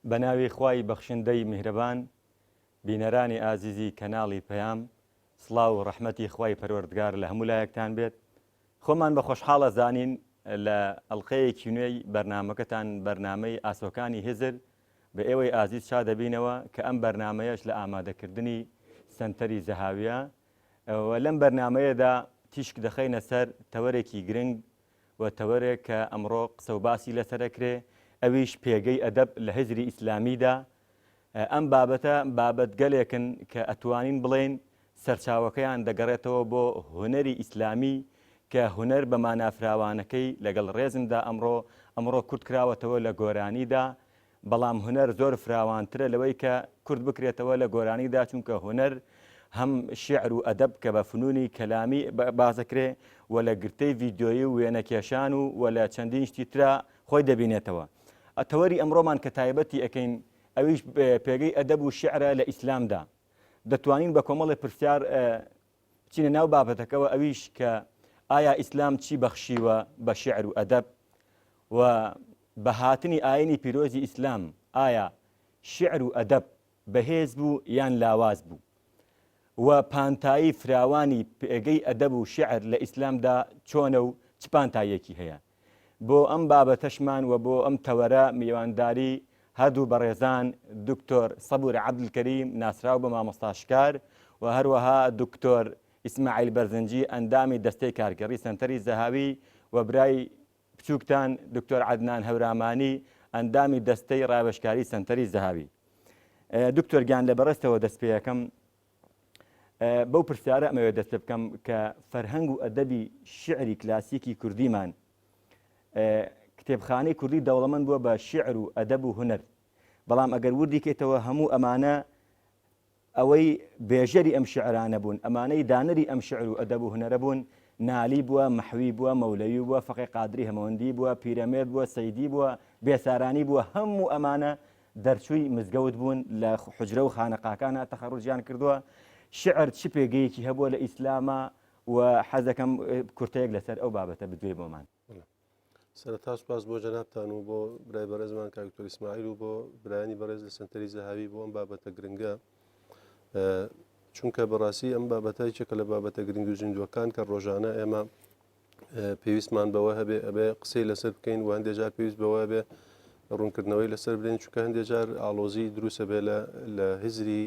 بە ناوی خوای بەخشندەی میهرەبان بینەرانی ئازیزی کەناڵی پەیام سڵاو و ڕەحمەتی خوای پەروەردگار لە هەموو لایەکتان بێت خۆمان بە خۆشحاڵ ئەزانین لە ئەڵقەیەکی نوێی بەرنامەکەتان بەرنامەی ئاسۆکانی هزر بە ئێوەی ئازیز شا دەبینەوە کە ئەم بەرنامەیەش لە ئامادەکردنی سەنتەری زەهاویە و لەم بەرنامەیەدا تیشک دەخەینە سەر تەوەرێکی گرنگ و تەوەرێک کە ئەمڕۆ قسە و باسی لەسەر ئەکرێ ئەویش پێگەی ئەدەب لە هزری ئیسلامیدا. ئەم بابەتە بابەتگەلێکن کە ئەتوانین بڵێین سەرچاوەکەیان دەگەڕێتەوە بۆ هونەری ئیسلامی کە هونەر بە مانا فراوانەکەی لەگەڵ ڕێزمدا ئەمڕۆ ئەمڕۆ کورت کراوەتەوە لە گۆرانیدا بەڵام هونەر زۆر فراوانترە لەوەی کە کورت بکرێتەوە لە گۆرانیدا چونکە هونەر هەم شیعر و ئەدەب کە بە فنونی کەلامی بازەکرێ و لە گرتەی ڤیدیۆیی و وێنەکێشان و و لە چەندین شتی ترا خۆی دەبینێتەوە. تەوەری ئەمڕۆمان کە تایبەتی ئەکەین ئەویش پێگەی ئەدەب و شیعرە لە ئیسلامدا. دەتوانین بە کۆمەڵێ پرسیار بچینە ناو بابەتەکەوە ئەویش کە ئایا ئیسلام چی بەخشیوە بە شیعر و ئەدەب و بە هاتنی ئاینی پیرۆزی ئیسلام ئایا شیعر و ئەدەب بەهێز بوو یان لاواز بوو و پانتایی فراوانی پێگەی ئەدەب و شیعر لە ئیسلامدا چۆنە و چ پانتاییەکی هەیە؟ بۆ ئەم بابەتەشمان و بۆ ئەم تەوەرە میوانداری هەردوو بەڕێزان دکتۆر سەبور عەبدولکەریم ناسراو بە مامۆستا شکار و هەروەها دکتۆر ئیسماعیل بەرزنجی ئەندامی دەستەی کارگێڕی سەنتەری زەهاوی و برای بچووکتان دکتۆر عەدنان هەورامانی ئەندامی دەستەی ڕاوێژکاری سەنتەری زەهاوی. دکتۆر گیان لە بەڕێزتەوە دەست پێ ئەکەم بەو پرسیارە ئەمەوێت دەست پێ بکەم کە فەرهەنگ و ئەدەبی شیعری کلاسیکی کوردیمان کتێبخانەی کوردی دەوڵەمەند بووە بە شیعر و ئەدەب و هونەر بەڵام ئەگەر وردی کەیتەوە هەموو ئەمانە ئەوەی بێژەری ئەم شیعرانە بوون، ئەمانەی دانەری ئەم شیعر و ئەدەب و هونەرە بوون، نالی بووە، مەحوی بووە، مەولەوی بووە، فەقێ قادری هەمەوەندی بووە، پیرەمێرد بووە، سەیدی بووە، بێسارانی بووە، هەموو ئەمانە دەرچووی مزگەوت بوون، لە حوجرە و خانەقاکانا تەخەڕوجیان کردووە. شیعر چ پێگەیەکی هەبووە لە ئیسلاما و حەز دەکەم کورتەیەک لەسەر ئەو بابەتە بدوێی بۆمان. سەرەتا سوپاس بۆ جەنابتان و بۆ برای بەڕێزمان کاک دکتۆر ئیسماعیل و بۆ برایانی بەڕێز لە سەنتەری زەهاوی بۆ ئەم بابەتە گرنگە چونکە بەڕاستی ئەم بابەتە یەکێکە لە بابەتە گرنگ و زیندووەکان کە ڕۆژانە ئێمە پێویستمان بەوە هەبێ ئەبێ قسەی لەسەر بکەین و هەندێک جار پێویست بەوە بێ ڕوونکردنەوەی لەسەر بدەین چونکە هەندێک جار ئاڵۆزی دروستە بێ لە هزری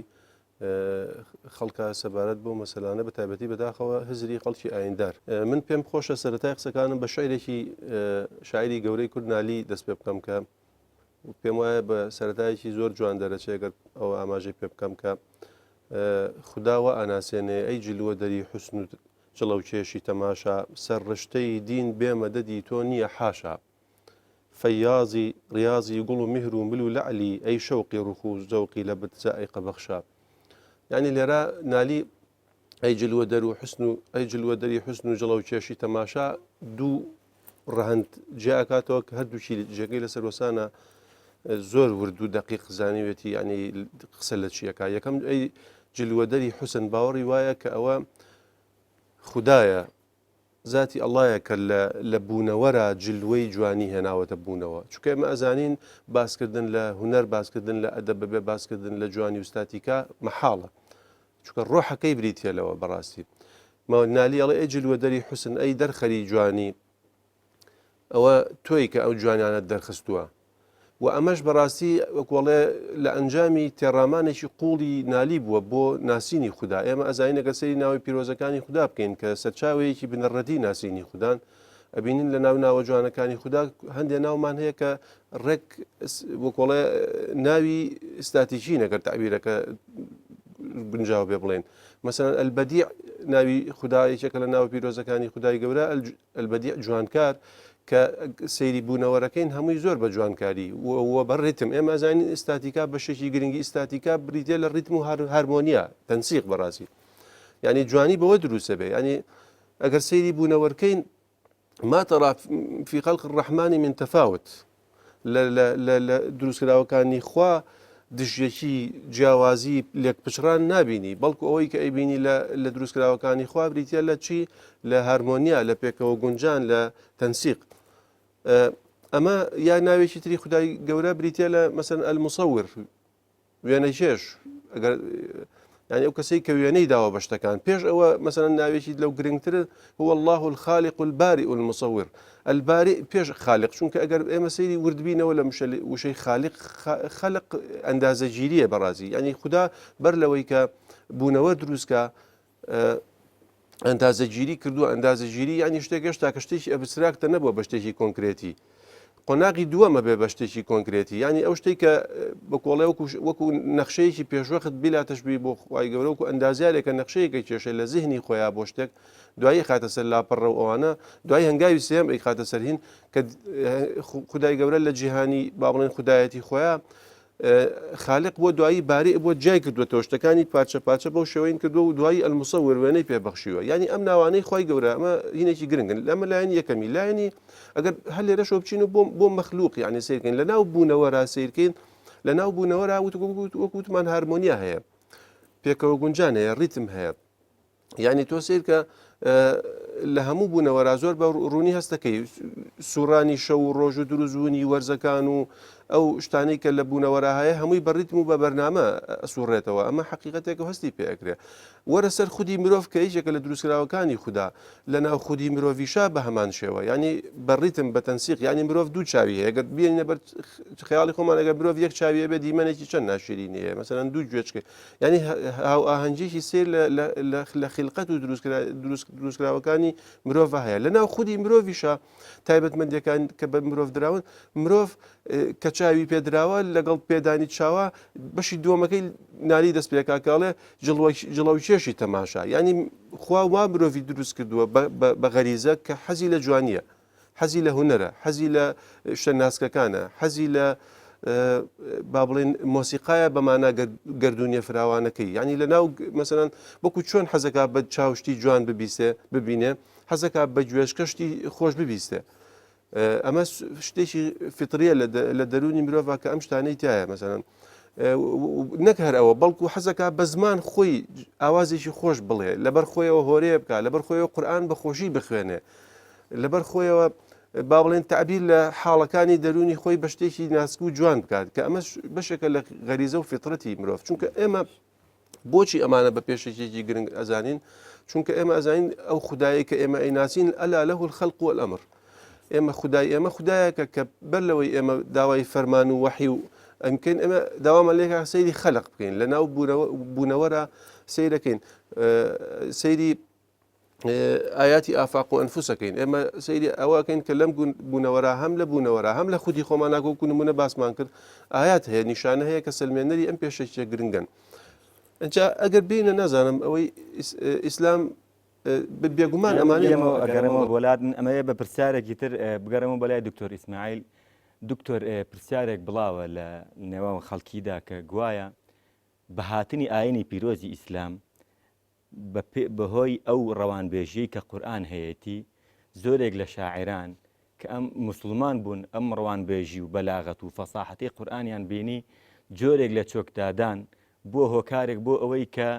خەڵکە سەبارەت بەو مەسەلانە بە تایبەتی بەداخەوە هزری خەڵکی ئایندار. من پێم خۆشە سەرەتای قسەکانم بە شعرێکی شاعیری گەورەی کورد نالی دەست پێ بکەم کە پێم وایە بە سەرەتایەکی زۆر جوان دەرەچێ گەر ئەوە ئاماژەی پێ بکەم کە خودا وا ئەناسێنێ ئەی جلوە دەری حوسن و جڵەوکێشی تەماشا سەر ڕشتەی دین بێ مەدەدی تۆ نییە حاشا فەیاضی ڕیاضی گوڵ و میهر و مل و لەعلی ئەی شەوقی ڕوخ و زەوقی لەبت زائیقە بەخشا یعنی لێرە نالی ئەی جلوە دەر و حسن و ئەی جلوە دەری حسن و جڵەو کێشی تەماشا دوو ڕەهەند جیاکاتەوە کە هەردووکی جێگەی لەسەر وەسانە زۆر ورد و دقیق زانیوێتی ینی قسە لە چیەکە یەکەم ئەی جلوەدەری حوسن باوەڕی وایە کە ئەوە خدایە زاتی ئەڵایە کە لە لە بوونەوەرا جلوەی جوانی هێناوەتە بوونەوە چونکە ئێمە ئەزانین باسکردن لە هونەر باسکردن لە ئەدەب بەبێ باسکردن لە جوانی و ستاتیکا مەحاڵە چونکە ڕۆحەکەی بریتە لەوە بەڕاستی نالی ئەڵێ ئەی جلوەدەری حوسن ئەی دەرخەری جوانی ئەوە تۆی کە ئەو جوانیانەت دەرخستووە و ئەمەش بەڕاستی وەکوڵێ لە ئەنجامی تێڕامانێکی قوڵی نالی بووە بۆ ناسینی خودا ئێمە ئەزانین ئەگەر سەیری ناوی پیرۆزەکانی خودا بکەین کە سەرچاوەیەکی بنەڕەتی ناسینی خودان ئەبینین لە ناو ناوە جوانەکانی خودا هەندێک ناومان هەیە کە ڕێک وەکۆڵێ ناوی ستاتیکی نەگەر تعبیرەکە گونجاو بێ بڵێن مەسەن ئەلبەدی ناوی خدا یەکێکە لە ناوە پیرۆزەکانی خدای گەورە البدیع جوانکار کە سەیری بوونەوەرەکەین هەمووی زۆر بە جوانکاری و بە ڕیتم ئێمە ئەزانین ئیستاتیکا بەشێکی گرنگی ئیستاتیکا بریتە لە ڕیتم و هارمۆنیا تەنسیق بەڕاستی یعنی جوانی بەوە دروستە بێ یعنی ئەگەر سەیری بوونەوەرکەین ما ترى في خلق الرحمن من تفاوت لە دروستکراوەکانی خوا دژیەکی جیاوازی لێکپچڕان نابینی بەڵکو ئەوەی کە ئەیبینی لە دروستکراوەکانی خوا بریتە لە چی لە هارمۆنیا لە پێکەوە گونجان لە تەنسیق. ئەمە یا ناوێکی تری خودای گەورە بریتە لە مەسەن المصور وێنەکێش ئەگەر یعنی ئەو کەسەی کە وێنەی داوە بە شتەکان پێش ئەوە مەسەن ناوێکی لەو گرنگتر هو الله الخالق البارئ المصور البارئ پێش خالق چونکە ئەگەر ئێمە سەیری وردبینەوە لە وشەی خالق خەلق ئەندازەگیریە بەڕازی یعنی خودا بەر لەوەی کە بوونەوە دروستکە ئەندازەگیری کردووە ئەندازەگیری یانی شتێک هێشتا کە شتێکی abstract ە نەبووە بە شتێکی کۆنکرێتی قۆناغی دووەمە بێ بە شتێکی کۆنکرێتی یانی ئەو شتێک کە بە کۆڵێ وەکو وەکو نەخشەیەکی پێشوەخت بیلا تەشبی بۆ خوای گەورە وەکو ئەندازیارێکە نەخشەیەکە کێشە لە زیهنی خۆیان بۆ شتێک دوایی خاتە سەر لاپەڕە و ئەوانە دوای هەنگاوی سێم ئەیخاتە سەر هین کە خودای گەورە لە جیهانی با بڵێن خودایەتی خۆیان خالق بووە دوایی بارئ بووە جیای کردووەتەوە شتەکانی پارچە پارچە بەو شێوەین کردووە و دوایی المصور وێنەی پێ بەخشیوە یعنی ئەم ناوانەی خوای گەورە ئەمە هینێکی گرنگن لەمە لایەنی یەکەمی لایەنی ئەگەر هەر لێرەشەوە بچین و بۆ بۆ مەخلوق یعنی سیرکەین لە ناو بوونەوەرا سیرکەین لە ناو بوونەوەرا وەکوتمان هارمۆنیا هەیە پێکەوە گونجان هەیە ڕیتم هەیە یعنی تۆ سیرکە لە هەموو بوونەوەرا زۆر بە ڕوونی هەستەکەی سوڕانی شەو و ڕۆژ و دروستبوونی وەرزەکان و ئەو شتانەی کە لە بوونەوەرا هەیە هەمووی بە ڕیتم و بە بەرنامە ئەسوڕێتەوە ئەمە حەقیقەتێکە و هەستی پێ ئەکرێ وەرە سەر خودی مرۆڤ کە یەکێکە لە دروستکراوەکانی خودا لە ناو خودی مرۆڤیشا بە هەمان شێوە یعنی بە ڕیتم بە تەنسیق یعنی مرۆڤ دوو چاوی هەیە گەر بێنینە بەر خەیاڵی خۆمان ئەگەر مرۆڤ یەک چاوی هەبێ دیمەنێکی چەند ناشیرینی هەیە مەسەلەن دوو گوێچکە یعنی هاوئاهەنگیەکی سیر لە خیلقەت و دروستکراوەکانی مرۆڤ هەیە لە ناو خودی مرۆڤیشە تایبەتمەندەکان کە بە مرۆڤ دراون مرۆڤ کە چاوی پێدراوە لەگەڵ پێدانی چاوە بەشی دووەمەکەی نالی دەست پێکاکەڵێ جڵەوکێشی تەماشا یعنی خوا وا مرۆڤی دروست کردووە بە غەریزە کە حەزی لە جوانیە حەزی لە هونەرە، حەزی لە شتە ناسکەکانە، حەزی لە با بڵێن مۆسیقایە بە مانا گەردوونیە فراوانەکەی یعنی لە ناو مەسەلەن وەکو چۆن حەزەکا بە چاوشتی جوان ببیسێ ببینێ حەزەکا بە گوێشکەشتی خۆش ببیستێ ئەمە شتێکی فطریە لە دەرونی مرۆڤ کە ئەم شتانەی تایە مەسەلەن نەک هەر ئەوە بەڵکو حەزەکا بە زمان خۆی ئاوازێکی خۆش بڵێ لەبەر خۆیەوە هۆرەیە بکە لەبەر خۆیەوە قورآن بە خۆشی بخوێنێ لەبەر خۆیەوە با بڵێن تەعبیر لە حاڵەکانی دەروونی خۆی بە شتێکی ناسک و جوان بکات کە ئەمەش بەشێکە لە غەریزە و فیترەتی مرۆڤ چونکە ئێمە بۆچی ئەمانە بە پێشێکێکی گرنگ ئەزانین چونکە ئێمە ئەزانین ئەو خدایە کە ئێمە ئەیناسین ئەلا لەه الخلق والأمر ئێمە خدای ئێمە خدایەکە کە بەر لەوەی ئێمە داوای فەرمان و وەحی و ئەمکەین ئێمە داوامان لێکا سەیری خەلق بکەین لە ناو بوونەوەرە سەیرەکەین سەیری ئاياتی ئافاق و ئەنفوسەکەین ئێمە سەیری ئەوەکەین کە لەم بوونەوەرا هەم لە بوونەوەرا هەم لە خودی خۆمان ناکۆکو نمونە باسمان کرد ئايات هەیە نیشانە هەیە کە سلمێنەری ئەم پێشێکیە گرنگن ئەجا ئەگەر بینە نازانم ئەوەی ئیسلام بێگومان ئەمانە ئەگەرمەوە بۆلات من ئەمەیە بە پرسیارێکی تر بگەڕێمەوە بەلای دکتۆر ئیسماعیل دکتۆر پرسیارێک بڵاوە لە نێوان خەڵکیدا کە گوایە بە هاتنی ئاینی پیرۆزی ئیسلام بەهۆی ئەو ڕەوانبێژیەی کە قورئان هەیەتی، زۆرێک لە شاعیران کە ئەم موسڵمان بوون ئەم ڕەوانبێژی و بەلاغەت و فەساحەتەی قورئانیان بینی جۆرێک لە چۆکدادان بووە هۆکارێک بۆ ئەوەی کە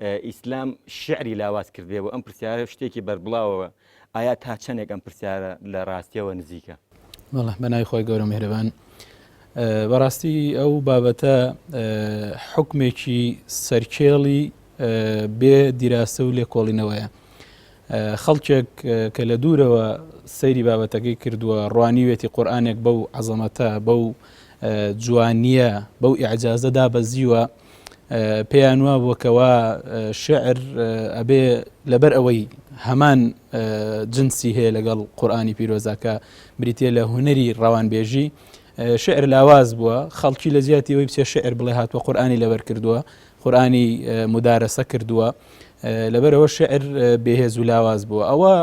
ئیسلام شیعری لاواز کردبێ و ئەم پرسیارە شتێکی بەربڵاوە ئایا تا چەندێک ئەم پرسیارە لە ڕاستیەوە نزیکە؟ بەڵێ بەناوی خۆی گەورە میهرەبان بەڕاستی ئەو بابەتە حکمێکی سەرکێڵی بێ دیراسە و لێکۆڵینەوەیە. خەڵکێک کە لە دوورەوە سەیری بابەتەکەی کردووە ڕوانیوێتی قورئانێک بەو عەزەمەتە بەو جوانییە بەو ئیعجازە دابەزیوە پێیان وا بووە کەوا شعر ئەبێ لەبەر ئەوەی هەمان جنسی هەیە لەگەڵ قورئانی پیرۆزاکە بریتە لە هونەری ڕەوانبێژی شعر لاواز بووە خەڵکی لە جیاتی ئەوەی بچێ شعر بڵێ هاتووە قورئانی لەبەر کردووە قورئانی مدارەسە کردووە لەبەرەوە شعر بێهێز و لاواز بووە ئەوە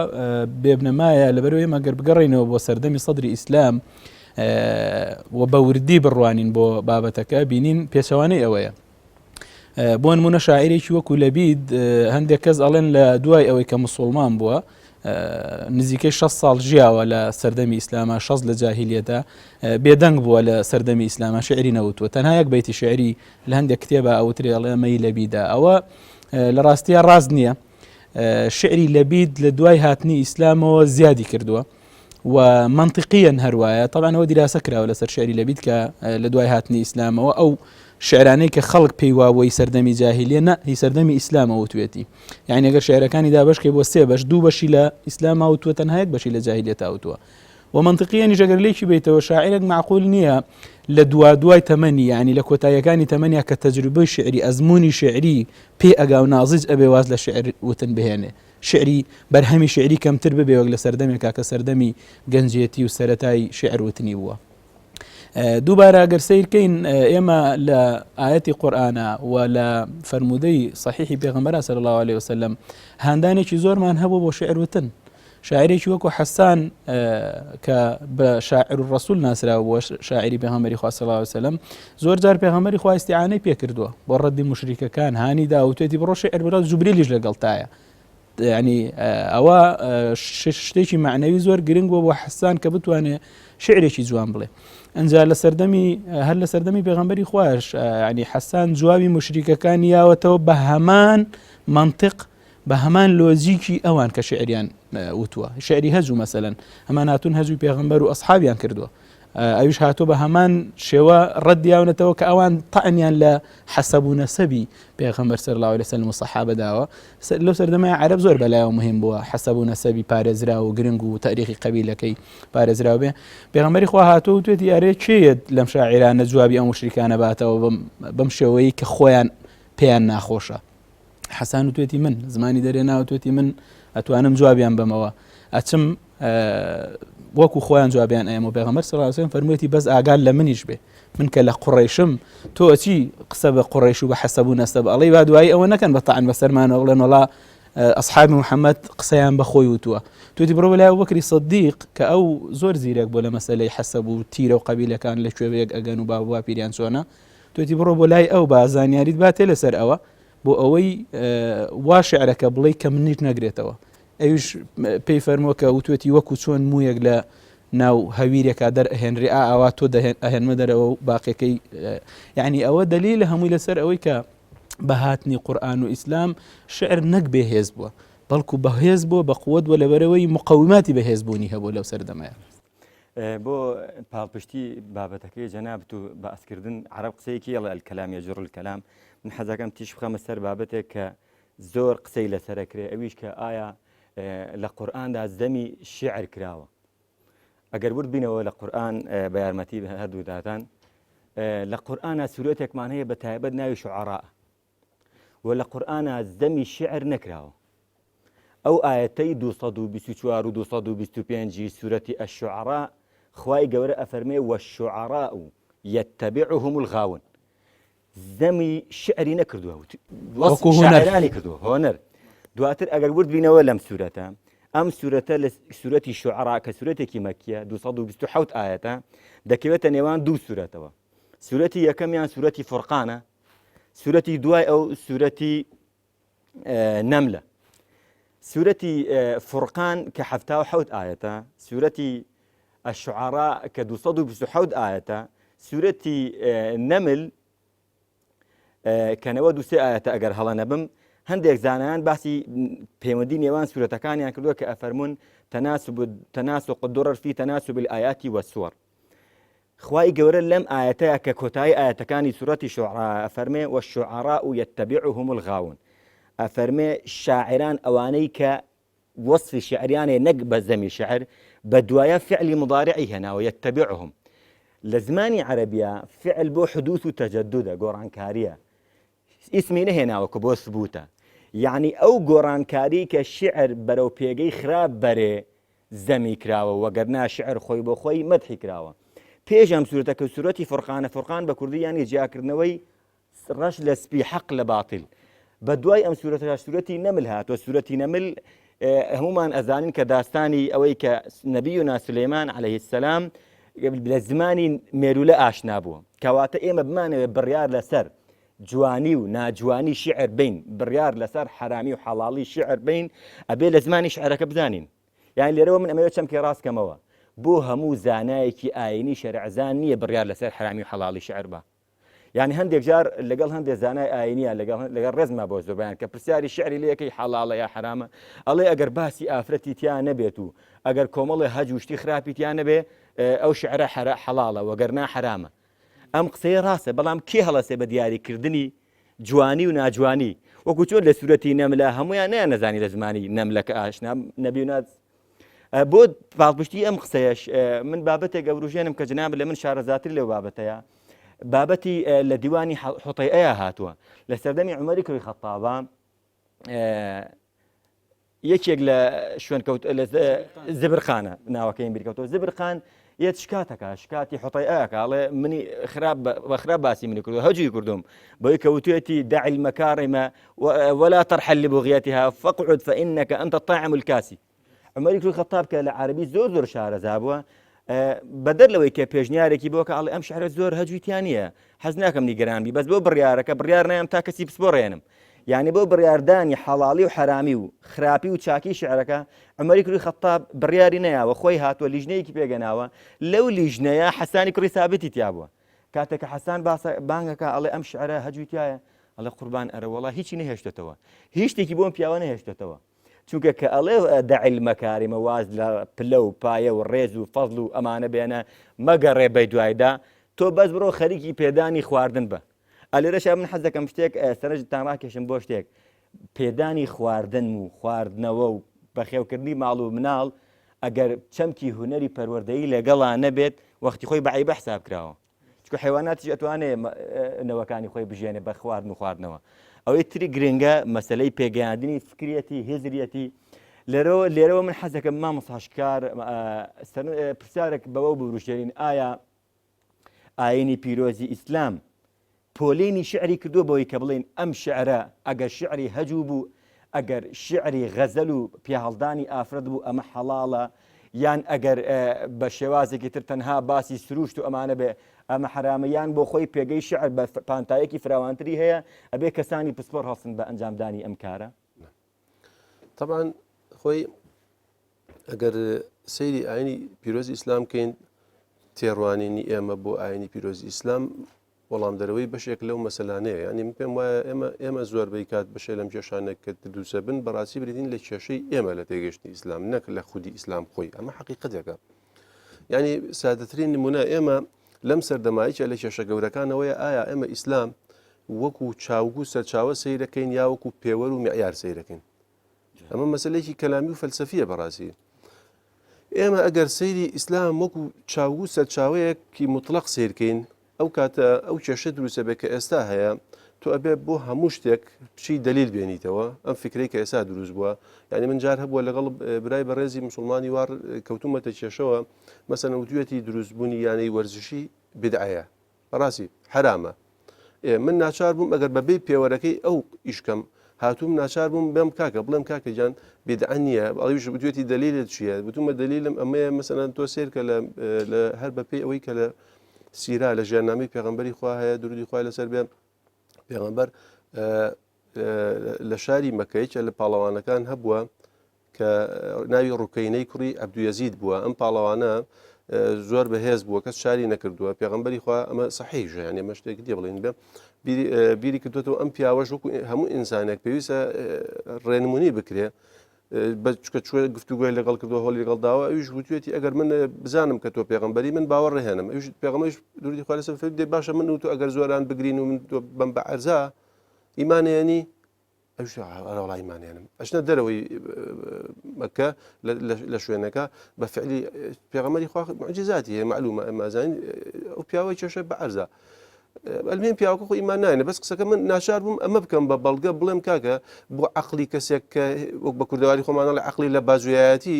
بێبنەمایە لەبەرەوەی مەگەر بگەڕینەوە بۆ سەردەمی سەدری ئیسلام و بە وردی بڕوانین بۆ بابەتەکە بینین پێچەوانەی ئەوەیە بۆ نمونە شاعرێکی وەکو لەبید هەندێک کەس ئەڵێن لە دوای ئەوەی کە مسلمان بووە نزیکەی 6 ساڵ ژیاوە لە سەردەمی ئیسلاما 6 لە جاهلیەتە بێدەنگ بووە لە سەردەمی ئیسلاما شعری نەوتووە تەنها یەک بەیتی شعری لە هەندێک کتێبە ئەوترێ ئەڵێ مەی لەبیدا ئەوە لە ڕاستیە ڕاست نییە شعری لەبید لە دوای هاتنی ئیسلامەوە زیادی کردووە. و مەنتیقیەن هەر وایە تەبعەن ئەوە دیراسە کراوە لەسەر شعری لەبید کە لە دوای هاتنی ئیسلامەوە ئەو شعرانەی کە خەڵک پێی وابووە هی سەردەمی جاهیلیە نە هی سەردەمی ئیسلامە وتوێتی یعنی ئەگەر شعرەکانی دابەشکەی بۆ سێ بەش دوو بەشی لە ئیسلاما وتووە تەنها یەک بەشی لە جاهیلیەتا وتووە و مەنتیقیەنیش ئەگەر لێکی بیتەوە شاعرێک معقول نییە لە دوا دوای تەمەنی یعنی لە کۆتاییەکانی تەمەنیا کە تەجروبەی شعری ئەزمموی شعری پێ ئەگا و نازج ئەبێ واز لە شعر وتن بهێنێ شیعری بەرهەمی شیعری کەمتر ببێ وەک لە سەردەمێکا کە سەردەمی گەنجێتی و سەرەتای شیعر وتنی بووە. دووبارە گەر سیرکەین ئێمە لە ئاەتی قورآانە و لە فەرمودەی صحیحی پێغمبەر صلی الله عليه وسلم هاندانێکی زۆرمان هەبوو بۆ شعر وتن شاعرێکی وەکو حەسان کە بە شاعر و ڕسول ناسراوە بووە شاعری پێغەمبەری خوا صلی الله علیه وسلم زۆر جار پێغەمبەری خوا ئیستیعانەی پێکردووە بۆ ڕەدی مشریکەکان هانی دا وتێتی بڕۆ شعر بڵێ جوبریلیش لەگەڵتایە ینی ئەوە شتێکی معنەوی زۆر گرنگ بووە بۆ حەسان کە بتوانێت شعرێکی جوان بڵێ ئەجا لە سەردەمی هەر لە سەردەمی پێغەمبەری خوش ینی حەسان جوابی مشریکەکان یاوەتەوە بە هەمان منطق بە هەمان لۆجیکی ئەوان کە شعریان وتووە شعری هەجوو مەسەلەن ئەمان هاتوون هەجووی پێغەمبەر و ئەسحابیان کردووە ئەویش هاتووە بە هەمان شێوە ڕەتیاونەتەوە کە ئەوان تەعنیان لە حەسەب و نەسەبی پێغەمبەر صلی الله علیه وسلم و سەحابە داوە لەو سەردەمای عەرەب زۆر بەلایەوە مهم بووە حەسەب و نەسەبی پارێزراو و گرنگ و تاریخی قەبیلەکەی پارێزراو بێ پێغەمبەری خوا هاتووە و توێتی ئەرێ کێیەت لەم شاعیرانە جوابی ئەو مشریکانە باتەوە بەم شێوەیە کە خۆیان پێیان ناخۆشە حەسان وتوێتی من زمانی دەرێنا وتوێتی من ئەتوانم جوابیان بەمەوە ئەچم وەکو خۆیان جوابیان ئەیەم و پێغەمبەر صلی الله علیه و فەرموویەتی بەس ئاگال لە منیش بێ من کە لە قوڕیشم تۆ ئەچی قسە بە قوڕیش و بە حەسەب و نەسەب ئەڵێ با دوایی ئەوە نەکەن بە تاعن بەسەرمانەوە بڵێن وەڵا ئەصحابی محەممەد قسەیان بە خۆی وتووە توتی بڕۆ لای بەکری سەدیق کە ئەو زۆر زیرەک بۆ لە مەسلەی حەسەب و تیرە و قەبیلەکان لە کوێ یەک ئەگەن و باوە پیریان چۆنە توتی بڕۆ بۆ لای ئەو با زانیاریت باتێ لەسەر ئەوە بۆ ئەوەی وا شعرەکە بڵێی کە منیش نەگرێتەوە ئەویش پێی فەرمووە کە وتوێتی وەکو چۆن مویەک لە ناو هەویرێکا دەر ئەهێنرێ ئا ئاوا تۆ ئەهێنمە دەرەوە و باقیەکەی یعنی ئەوە دلیل هەمووی لەسەر ئەوەی کە بە هاتنی قورآن و ئیسلام شعر نەک بێهێز بووە بەڵکو بەهێز بووە بە قوت بووە لەبەرەوەی مقەوماتی بەهێزبوونی هەبوو لەو سەردەمەیە. بۆ پاڵپشتی بابەتەکەی جەنابت و باسکردن عەرەب قسەیەکی ئەڵێ الکلام یجر الکلام من حەزەکەم تیش بخەمە سەر بابەتێک کە زۆر قسەی لەسەرەکرێ ئەویش کە ئایا لە قورئاندا زەمی شیعر کراوە ئەگەر ورد بینەوە لە قورئان بە یارمەتی هەردوو داتان لە قورئانە سورەتێکمان هەیە بە تایبەت ناوی شعراء و لە قورئانا زەمی شیعر نەکراوە. ئەو ئایەتەی 224 و 225 ی سورەتی الشعراء خوای گەورە ئەفەرمێ والشعراء یتبعهم الغاوون زەمی شعری نەکردووە وەکو هونەر شاعرانی کردووە هۆنەر دواتر ئەگەر ورد بینەوە لەم سورەتە ئەم سورەتە لە سورەتی شعراء کە سورەتێکی مەکیە 227 ئایەتە دەکەوێتە نێوان دوو سورەتەوە سورەتی یەکەمیان سورەتی فورقانە سورەتی دوای ئەو سورەتی نەملە سورەتی فورقان کە 77 ئاەتە سورەتی الشعراء کە 227 ئاەتە سورەتی نەمل کە 93 ئاەتە ئەگەر هەڵە نەبم هەندێک زانایان باسی پەیوەندی نێوان سورەتەکانیان کردووە کە ئەفەرمونون تناسب تناسق الدرر في تناسب الآيات والسور خوای گەورە لەم ئایەتەیا کە کۆتایی ئایەتەکانی سورەتی شوعرا ئەفەرمێ والشعراء یتبعهم الغاوون ئەفەرمێ شاعران ئەوانەی کە وەصفی شعریانێ نەک بە زەمی شعر بە دوایە فعلی مضارعی هێناوە یتبعهم لە زمانی عەرەبیە فعل بۆ حدوث و تەجەدودە گۆڕانکاریە ئیسمی نەهێناوە کە بۆ سبوتە یەعنی ئەو گۆڕانکاری کە شیعر بەرەو پێگەی خراپ بەرێ زەمی کراوە وەگەرنا شیعر خۆی بۆ خۆی مەدحی کراوە پێش ئەم سورەتە کە سورەتی فورقانە فورقان بە کوردی یانی جیاکردنەوەی ڕەش لە سپی حەق لە باتیل بە دوای ئەم سورەتە سورەتی نەمل هاتووە سورەتی نەمل هەمومان ئەزانین کە داستانی ئەوەی کە نەبینا سلەیمان عەلەیه السلام لە زمانی مێرولە ئاشنا بووە کەواتە ئێمە بمانەوێت بڕیار لەسەر جوانی و ناجوانی شیعر بین بڕیار لەسەر حەرامی و حەڵاڵی شیعر بین ئەبێ لە زمانی شعرەکە بزانین یان لێرەوە من ئەمەوێت چەمکی ڕاست کەمەوە بۆ هەموو زانایەکی ئاینی شەرعزان نییە بڕیار لەسەر حرامی و حەڵاڵی شعر بە. یعنی هەندێک جار لەگەڵ هەندێک زانای ئاینیە لەگەڵ لەگەڵ ڕێزما بۆ زۆربیان کە پرسیاری شعری لەکەی حەڵاڵە یا حرامە ئەڵێ ئەگەر باسی ئافرەتی تیا نەبێت و ئەگەر کۆمەڵێ هەج و شتی خراپی تیا نەبێ ئەو شعرە حرە حەڵاڵە وەگەرنا حرامە ئەم قسەیە ڕاستە بەڵام کێ هەڵەسێ بە دیاریکردنی جوانی و ناجوانی وەکو چۆن لە سورەتی نەملە هەمویان نیان نەزانی لە زمانی نەملەکە ئاشنا نەبی و ناز بۆ پاڵپشتی ئەم قسەیەش من بابەتێک ئەوروژێنم کە جناب لە من شارەزاتر لەو بابەتەیە بابەتی لە دیوانی حوتەیە هاتووە لە سەردەمی عومەری کوڕی خەتابە یەکێک لە شوێنکەوت لە زبرخانە ناوەکەیم بیرکەوتەوە زبرخان یەت شکاتەکە شکاتی حوتەی ئەکا ئەڵێ منی خراپ بە خراپ باسی منی کردو هەجوی کردوم بەوەی کەوتوێتی دع المكارم ولا ترحل لبغيتها فاقعد فإنك أنت الطاعم الكاسي عمەری کوڕی خەتاب کە لە عەربی زۆر زۆر شارەزا بووە بەدەر لەوەی کە پێشنیارێکی بۆ کە ئەڵێ ئەم شعرە زۆر هەجوی تیا نییە حەز ناکەم نیگەران بی بەس بۆ بڕیارەکە بڕیار نایم تا کەسی پسپۆڕێنم یعنی بۆ بڕیاردانی حەڵاڵی و حەرامی و خراپی و چاکی شعرەکە عمەری کوڕی خەتاب بڕیاری نەیاوە خۆی هاتووە لیژنەیەکی پێگەناوە لەو لیژنەیە حەسانی کوڕی سابتی تیا بووە کاتێک کە حەسان باسە بانگەکە ئەڵێ ئەم شعرە هەجوی تایە ئەڵێ قوربان ئەرە وەڵا هیچی نەهێشتێتەوە هیچ شتێکی بۆم پیاوە نەهێشتێتەوە چونکە کە ئەڵێ دع المکارم واز لە پلە و پایە و ڕێز و فەزڵ و ئەمانە بێنە مەگەڕێ بە دوایدا تۆ بەس بڕۆ خەریکی پێدانی خواردن بە ئەلێرەشا من حەز دەکەم شتێک سەرنجتان ڕاکێشم بۆ شتێک پێدانی خواردن و خواردنەوە و بەخێوکردنی ماڵ و مناڵ ئەگەر چەمکی هونەری پەروەردەیی لەگەڵا نەبێت وەختی خۆی بە عیبە حساب کراوە چونکە حیواناتیش ئەتوانێ نەوەکانی خۆی بژێنێ بە خواردن و خواردنەوە ئەوەی تری گرنگە مەسلەی پێگەیاندنی فکریەتی هزریەتی لێرەوە لێرەوە من حەزەکەم مامۆستاشکار پرسیارێک بەوە بوروژێنین ئایا ئاینی پیرۆزی ئیسلام پۆلێنی شعری کردووە بەوەی کە بڵێن ئەم شعرە ئەگەر شعری هەجوو بوو ئەگەر شیعری غەزەل و پیاهەڵدانی ئافرەت بوو ئەمە حەڵاڵە یان ئەگەر بە شێوازێکی تر تەنها باسی سروشت و ئەمانە بێ ئەمە حەرامە یان بۆ خۆی پێگەی شعر بە پانتایەکی فراوانتری هەیە ئەبێ کەسانی پسپۆر هەڵسن بە ئەنجامدانی ئەم کارە. طبعا خۆی ئەگەر سەیری ئاینی پیرۆزی ئیسلام بکەین تێڕوانینی ئێمە بۆ ئاینی پیرۆزی ئیسلام وەڵامدەرەوەی بەشێک لەو مەسەلانەیە یانی من پێم وایە ئێمە ئێمە زۆربەی کات بەشێ لەم کێشانە کە دروستە بن بەڕاستی بریتین لە کێشەی ئێمە لە تێگەشتنی ئیسلام نەک لە خودی ئیسلام خۆی ئەمە حقیقەتێکە یعنی سادەترین نمونە ئێمە لەم سەردەمایچە لە کێشە گەورەکانەوەی ئایا ئێمە ئیسلام وەکو چاوگ و سەرچاوە سەیرەکەین یا وەکو پێوەر و معیار سەیرەکەین ئەمە مەسلێکی کەلامی و فەلسەفیە بەڕاستی ئێمە ئەگەر سەیری ئیسلام وەکو چاوگ و سەرچاوەیەکی مطلق سیرکەین ئەو کاتە ئەو کێشە دروستە بێت کە ئێستا هەیە تۆ ئەبێ بۆ هەموو شتێک بچی دلیل بێنیتەوە ئەم فکرەی کە ئێستا دروست بووە یعنی من جار هەبووە لەگەڵ برای بەڕێزی مسلمانی وار کەوتومەتە کێشەوە مەسەن وتوێتی دروستبوونی یانەی وەرزشی بدعەیە بەڕاستی حەرامە ئێ من ناچار بووم ئەگەر بەبێ پێوەرەکەی ئەو ئیشکەم هاتووم ناچار بووم بێم کاکە بڵێم کاکە گیان بدعە نییە ئەویش وتوێتی دەلیلت چییە وتومە دەلیلم ئەمەیە مەسەلەن تۆ سێر کە لە هەر بەپێی ئەوەی کە لە سیرا لە ژیاننامەی پێغەمبەری خوا هەیە درودی خوای لەسەر بێ پێغەمبەر لە شاری مەکە یەکێ لە پاڵەوانەکان هەبووە کە ناوی ڕوکەینەی کوڕی عەبدویەزید بووە ئەم پاڵەوانە زۆر بەهێز بووە کەس شاری نەکردووە پێغمبەری خوا ئەمە سەحیح ژیان ئەمە شتێک دیە بڵین بێ بیری کردوێتەوە ئەم پیاوەش وەکو هەموو ئینسانێک پێویستە ڕێنمونی بکرێ چکە چوە گفتوگۆی لەگەڵ کردو هەڵی لەگەڵ داوە ئەویش وتوێتی ئەگەر من بزانم کە تۆ پێغمبەری من باوەڕ هێنم ئەویش پێغمەش دوری خوا لەسەر فەرمی دێ باشە من و تۆ ئەگەر زۆران بگرین و من تۆ بەم بە عەرزا ئیمانێنی ئەویش ئەرە وەڵا ئیمانێنم ئەچنە دەرەوەی مەکە لە شوێنەکە بە فعلی پێغەمبەری خوا معجزاتی هەیە معلومە ئێمە ئەزانین ئەو پیاوەی کێشە بە عەرزا ئەلمێن پیاوەکە خۆ ئیمان ناێنێ بەس قسەکە من ناچار بووم ئەمە بکەم بە بەڵگە بڵێم کاکە بۆ عقلی کەسێک کە وەک بە کوردەواری خۆمانەڵێ عقلی لە بازویایەتی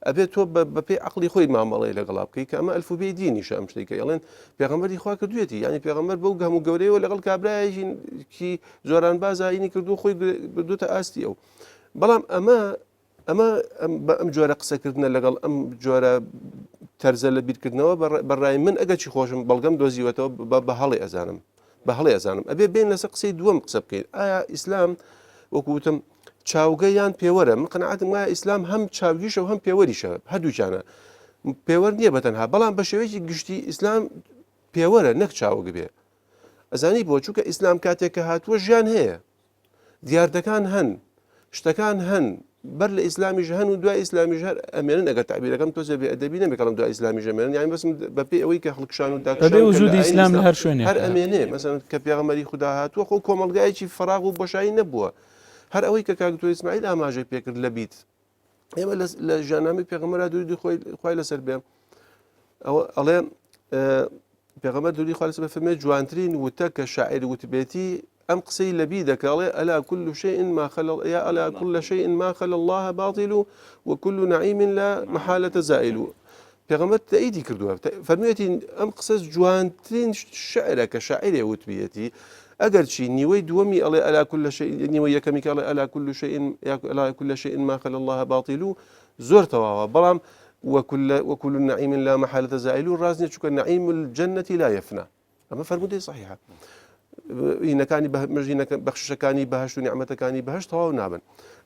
ئەبێت تۆ بەپێی عقلی خۆی مامەڵەی لەگەڵا بکەی کە ئەمە ئەلفوبێی دینیشە ئەم شتێک کە ئەڵێن پێغەمبەری خوا کردوێتی یعنی پێغەمبەر بەو هەموو گەورەیەوە لەگەڵ کابرایەکی زۆرانباز ئاینی کردو خۆی بردوتە ئاستی ئەو بەڵام ئەمە ئەمە بە ئەم جۆرە قسەکردنە لەگەڵ ئەم جۆرە تەرزە لە بیرکردنەوە بەڕای من ئەگەرچی خۆشم بەڵگەم دۆزیوەتەوە بە هەڵێ ئەزانم بە هەڵێ ئەزانم ئەبێ بین لەسەر قسەی دووەم قسە بکەین ئایا ئیسلام وەکو وتم چاوگە یان پێوەرە من قەناعەتم وایە ئیسلام هەم چاوگیشە و هەم پێوەریشە هەردووکیانە پێوەر نییە بە تەنها بەڵام بە شێوەیەکی گشتی ئیسلام پێوەرە نەک چاوگ بێ. ئەزانی بۆ چونکە ئیسلام کاتێک کە هاتووە ژیان هەیە دیاردەکان هەن شتەکان هەن بەر لە ئیسلامیش هەن و دوای ئیسلامیش هەر ئەمێنن ئەگەر تەعبیرەکەم تۆزێ بێ ئەدەبی نەبێ کەڵم دوای ئیسلامیش ئەمێنن یانی بەسم بەپێی ئەوەی کە هەڵکشان و داکشان بەبێ کە لە وجودی ئایینی ئیسلام لە ئیسلام هەر شوێنێک هەر ئەمێنێ مەسەلەن کە پێغەمبەری خودا هاتووە خۆ کۆمەڵگایەکی فەراغ و بۆشایی نەبووە هەر ئەوەی کە کاک دکتۆر ئیسماعیل ئاماژەی پێکرد لە بیت ئێمە لە ژیاننامەی پێغەمبەرا درودی خۆی خوای لەسەر بێ ئەوە ئەڵێ پێغەمبەر درودی خوای لەسەر بێ فەرمێ جوانترین وتە کە شاعیر وتبێتی ئەم قسەی لەبی دەکەڵێ ألا كل شيء ما خلا يا ألا كل شيء ما خلا الله باطل وكل نعيم لا محالة زائل پێغەمبەر تەئیدی کردووە فەرموویەتی ئەم قسە جوانترین شعرە کە شاعرێ وتبیەتی ئەگەرچی نیوەی دووەمی ئەڵێ ألا كل شيء نیوەی یەکەمی کە ئەڵێ ألا كل شيء ألا كل شيء ما خلا الله باطل زۆر تەواوە بەڵام وكل وكل نعيم لا محالة زائل ڕاست نییە چونکە نعيم الجنة لا يفنى ئەمە فەرموودەی صحیحە هینەکانی مژینەکە بەخششەکانی بەهشت و نیعمەتەکانی بەهشت تەواو نابن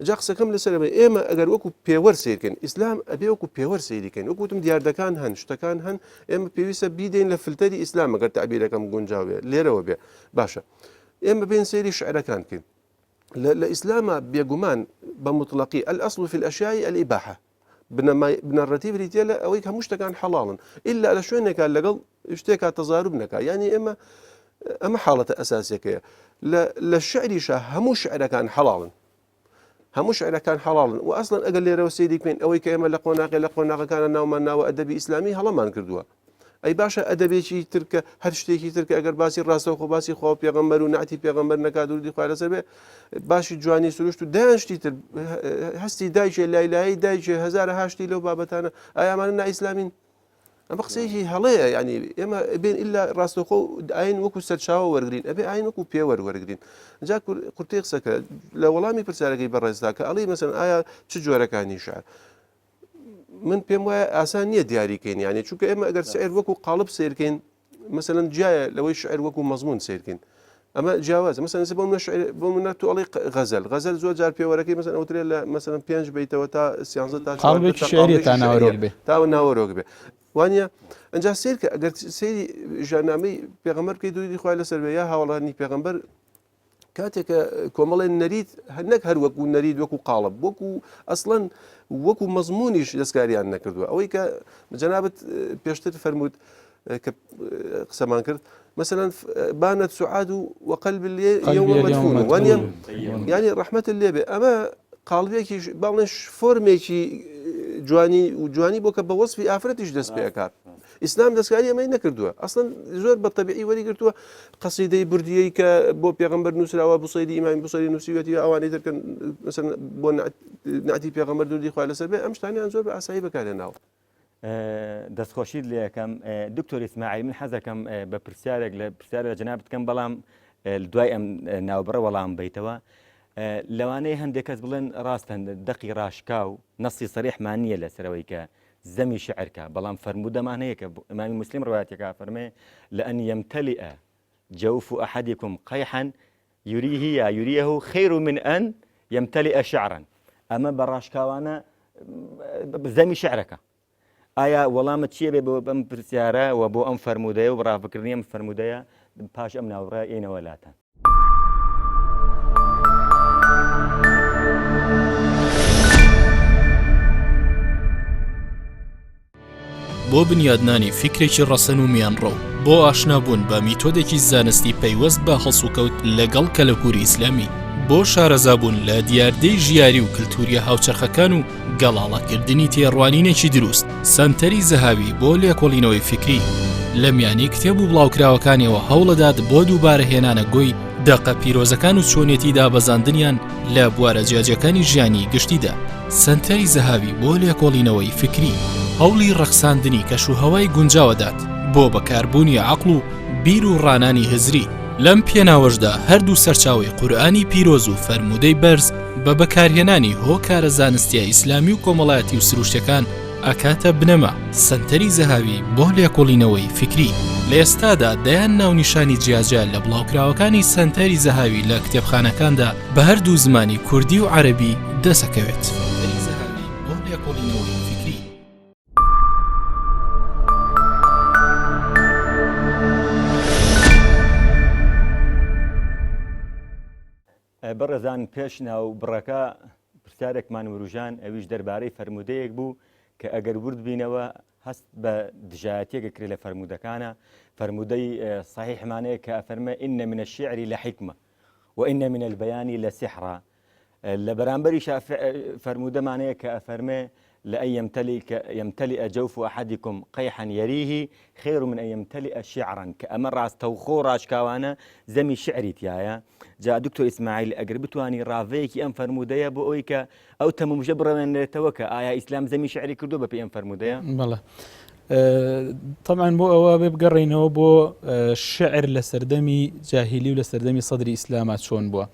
جا قسەکەم لەسەر ئەمە ئێمە ئەگەر وەکو پێوەر سیرکەین ئیسلام ئەبێ وەکو پێوەر سەیریکەین وەکو وتم دیاردەکان هەن شتەکان هەن ئێمە پێویستە بیدەین لە فلتەری ئیسلام ئەگەر تەعبیرەکەم گونجاو بێ لێرەوە بێ باشە ئێمە بێن سەیری شعرەکان بکەین لە ئیسلامە بێگومان بە مطلقی الأصل في الأشياء الإباحة بنەمای بنەڕەتی بریتیە لە ئەوەی هەموو شتەکان حەڵاڵن ئللا لە شوێنێکا لەگەڵ شتێکا تەزاروب نەکا یعنی ئێمە ئەمە حاڵەتە ئەساسیەکەیە لە شعریشە هەموو شعرەکان حەڵاڵن هەموو شعرەکان حەڵاڵن و ئەسڵەن ئەگەر لێرەوە سەیری بکەین ئەوەی کە ئێمە لە قۆناغێ لە قۆناغەکانە ناومان ناوە ئەدەبی ئیسلامی هەڵەمان کردووە ئەی باشە ئەدەبێکی تر کە هەر شتێکی تر کە ئەگەر باسی ڕاستەوخۆ باسی خوا و پێغەمبەر و نعتی پێغەمبەر نەکات درودی خوای لەسەر بێ باشی جوانی سروشت و دەیان شتی تر هەستی دایکێ لای لای دایکێ هەزارە هاشتی لەو بابەتانە ئایا ئەمانە نائیسلامین ئەمە قسەیەکی هەڵەیە ینی ئێمە بێن ئللا ڕاستەخۆ ئاین وەکو سەرچاوە وەرگین ئەبێ ئاین وەکو پێوەر وەرگین جا کورتی قسەکە لە وەڵامی پرسیارەکەی بەڕێزدا کە ئەڵی مەسەن ئایا چ جۆرەکانی شعر من پێم وایە ئاسان نییە دیاریکەین یانێ چونکە ئێمە ئەگەر شعر وەکو قاڵب سیرکەین مەسەلەن جیایە لەوەی شعر وەکو مەزمون سیرکەین ئەمە جیاوازە مەسەلەن بۆ منە شعر بۆ منە تۆ ئەڵێی غەزەل غەزەل زۆر جار پێوەرەکەی مەسەلەن ئەوترێ لە مەسەلەن پێنج بیتەوە تا سیانزە تا قاڵبێکی شعری تا ناوەرۆک بێ تا ناوەرۆک بێ وانە ئەجا سیرکە ئەگەر سەیری ژیاننامەی پێغەمبەر بکەی دوری خوای لەسەر بێ یا هاوڵانی پێغەمبەر کاتێک کە کۆمەڵێ نەریت نەک هەر وەکو نەریت وەکو قاڵب وەکو ئەسڵەن وەکو مەزمونیش دەستکاریان نەکردووە ئەوەی کە جەنابت پێشتر فەرمووت کە قسەمان کرد مثلا بانت سعاد و وقلب اليوم مدفون وانە ینی ڕەحمەت لێبێ ئەمە قاڵبێکی باڵێن فۆرمێکی جوانی و جوانی بۆ کە بە وەصفی ئافرەتیش دەست پێکات ئیسلام دەستکاری ئەمەی نەکردووە ئەسڵەن زۆر بە تەبیعی وەری گرتووە قەسیدەی بردیەی کە بۆ پێغەمبەر نووسراوە بوسەیری ئیمامی بوسەیری نووسیویەتی ئەوانەی تر کە مەسەلەن بۆ نعتی پێغەمبەر دروودی خوای لەسەر بێ ئەم شتانەیان زۆر بە ئاسایی بەکارهێناوە. دەستخۆشیت لێ ئەکەم دکتۆر ئیسماعیل من حەزەکەم بە پرسیارێک لە پرسیار لە جەنابت بکەم بەڵام دوای ئەم ناوبڕە وەڵام بیتەوە لەوانەیە هەندێک کەس بڵێن ڕاستە دەقی ڕاشکاو نەسی سەریحمان نییە لەسەرەوەی کە زەمی شعر کا بەڵام فەرموودەمان هەیە کە ئیمامی موسلیم ڕوایەتێکا فەرمێ لأن يمتلئ جوف أحدكم قيحا يريه یا يريه خير من أن يمتلئ شعرا ئەمە بە ڕاشکاوانە زەمی شعرەکە ئایا وەڵامت چییە بێ بۆ ئەم پرسیارە و بۆ ئەم فەرموودەیە و ڕاڤکردنی ئەم فەرموودەیە پاش ئەم ناوڕە ئێنەوە لاتان بۆ بنیادنانی فیکرێکی ڕەسەن و میانڕەو، بۆ ئاشنابوون بە میتۆدێکی زانستی پەیوەست بە هەڵسوکەوت لەگەڵ کەلەپووری ئیسلامی، بۆ شارەزابوون لە دیاردەی ژیاری و کلتوریە هاوچەرخەکان و گەڵاڵەکردنی تێڕوانینێکی دروست، سەنتەری زەهاوی بۆ لێکۆڵینەوەی فیکری لە میانی کتێب و بڵاوکراوەکانیەوە هەوڵەدات بۆ دووبارە هێنانە گۆی دەقە پیرۆزەکان و چۆنیەتی دابەزاندنیان لە بوارە جیاجیاکانی ژیانی گشتیدا. سەنتەری زەهاوی بۆ لێکۆڵینەوەی فیکری هەوڵی ڕەخساندنی کەشوهەوای گونجاوەدات بۆ بەکاربوونی عەقڵ و بیر و ڕانانی هزری، لەم پێناوەشدا هەردوو سەرچاوەی قورئانی پیرۆز و فەرموودەی بەرز بە بەکارهێنانی هۆکارە زانستیە ئیسلامی و کۆمەڵایەتی و سروشتیەکان ئەکاتە بنەما. سەنتەری زەهاوی بۆ لێکۆڵینەوەی فیکری. لە ئێستادا دەیان ناونیشانی جیاجیا لە بڵاوکراوەکانی سەنتەری زەهاوی لە کتێبخانەکاندا بە هەردوو زمانی کوردی و عەرەبی دەسەکەوێت. سەنتەری زەهاوی بۆ لێکۆڵینەوەی فیکری. بەڕێزان پێش ناو بڕەکە پرسیارێکمان وروژان ئەویش دەربارەی فەرموودەیەک بوو کە ئەگەر ورد بینەوە هەست بە دژایەتیەک ئەکرێ لە فەرموودەکانە فەرموودەی صحیحمان هەیە کە ئەفەرمێ إن من الشعر لحکمە وإن من البيان لسحرا لە بەرامبەریشا فەرموودەمان هەیە کە ئەفەرمێ لأن يمتلئ جوف أحدكم قيحا يريه خير من أن يمتلئ شعرا کە ئەمە ڕاستەوخۆ ڕاشکاوانە زەمی شعری تایە جا دکتۆر ئیسماعیل ئەگەر بتانی ڕاڤەیەکی ئەم فەرموودەیە بۆ ئەوی کە ئەو تەمومژە بڕەوێنرێتەوە کە ئایا ئیسلام زەمی شعری کردو بە پێی ئەم فەرموودەیە؟ بەڵێ طبعا بۆ ئەوە بێ بگەڕێینەوە بۆ شعر لە سەردەمی جاهیلی و لە سەردەمی سەدری ئیسلاما چۆن بووە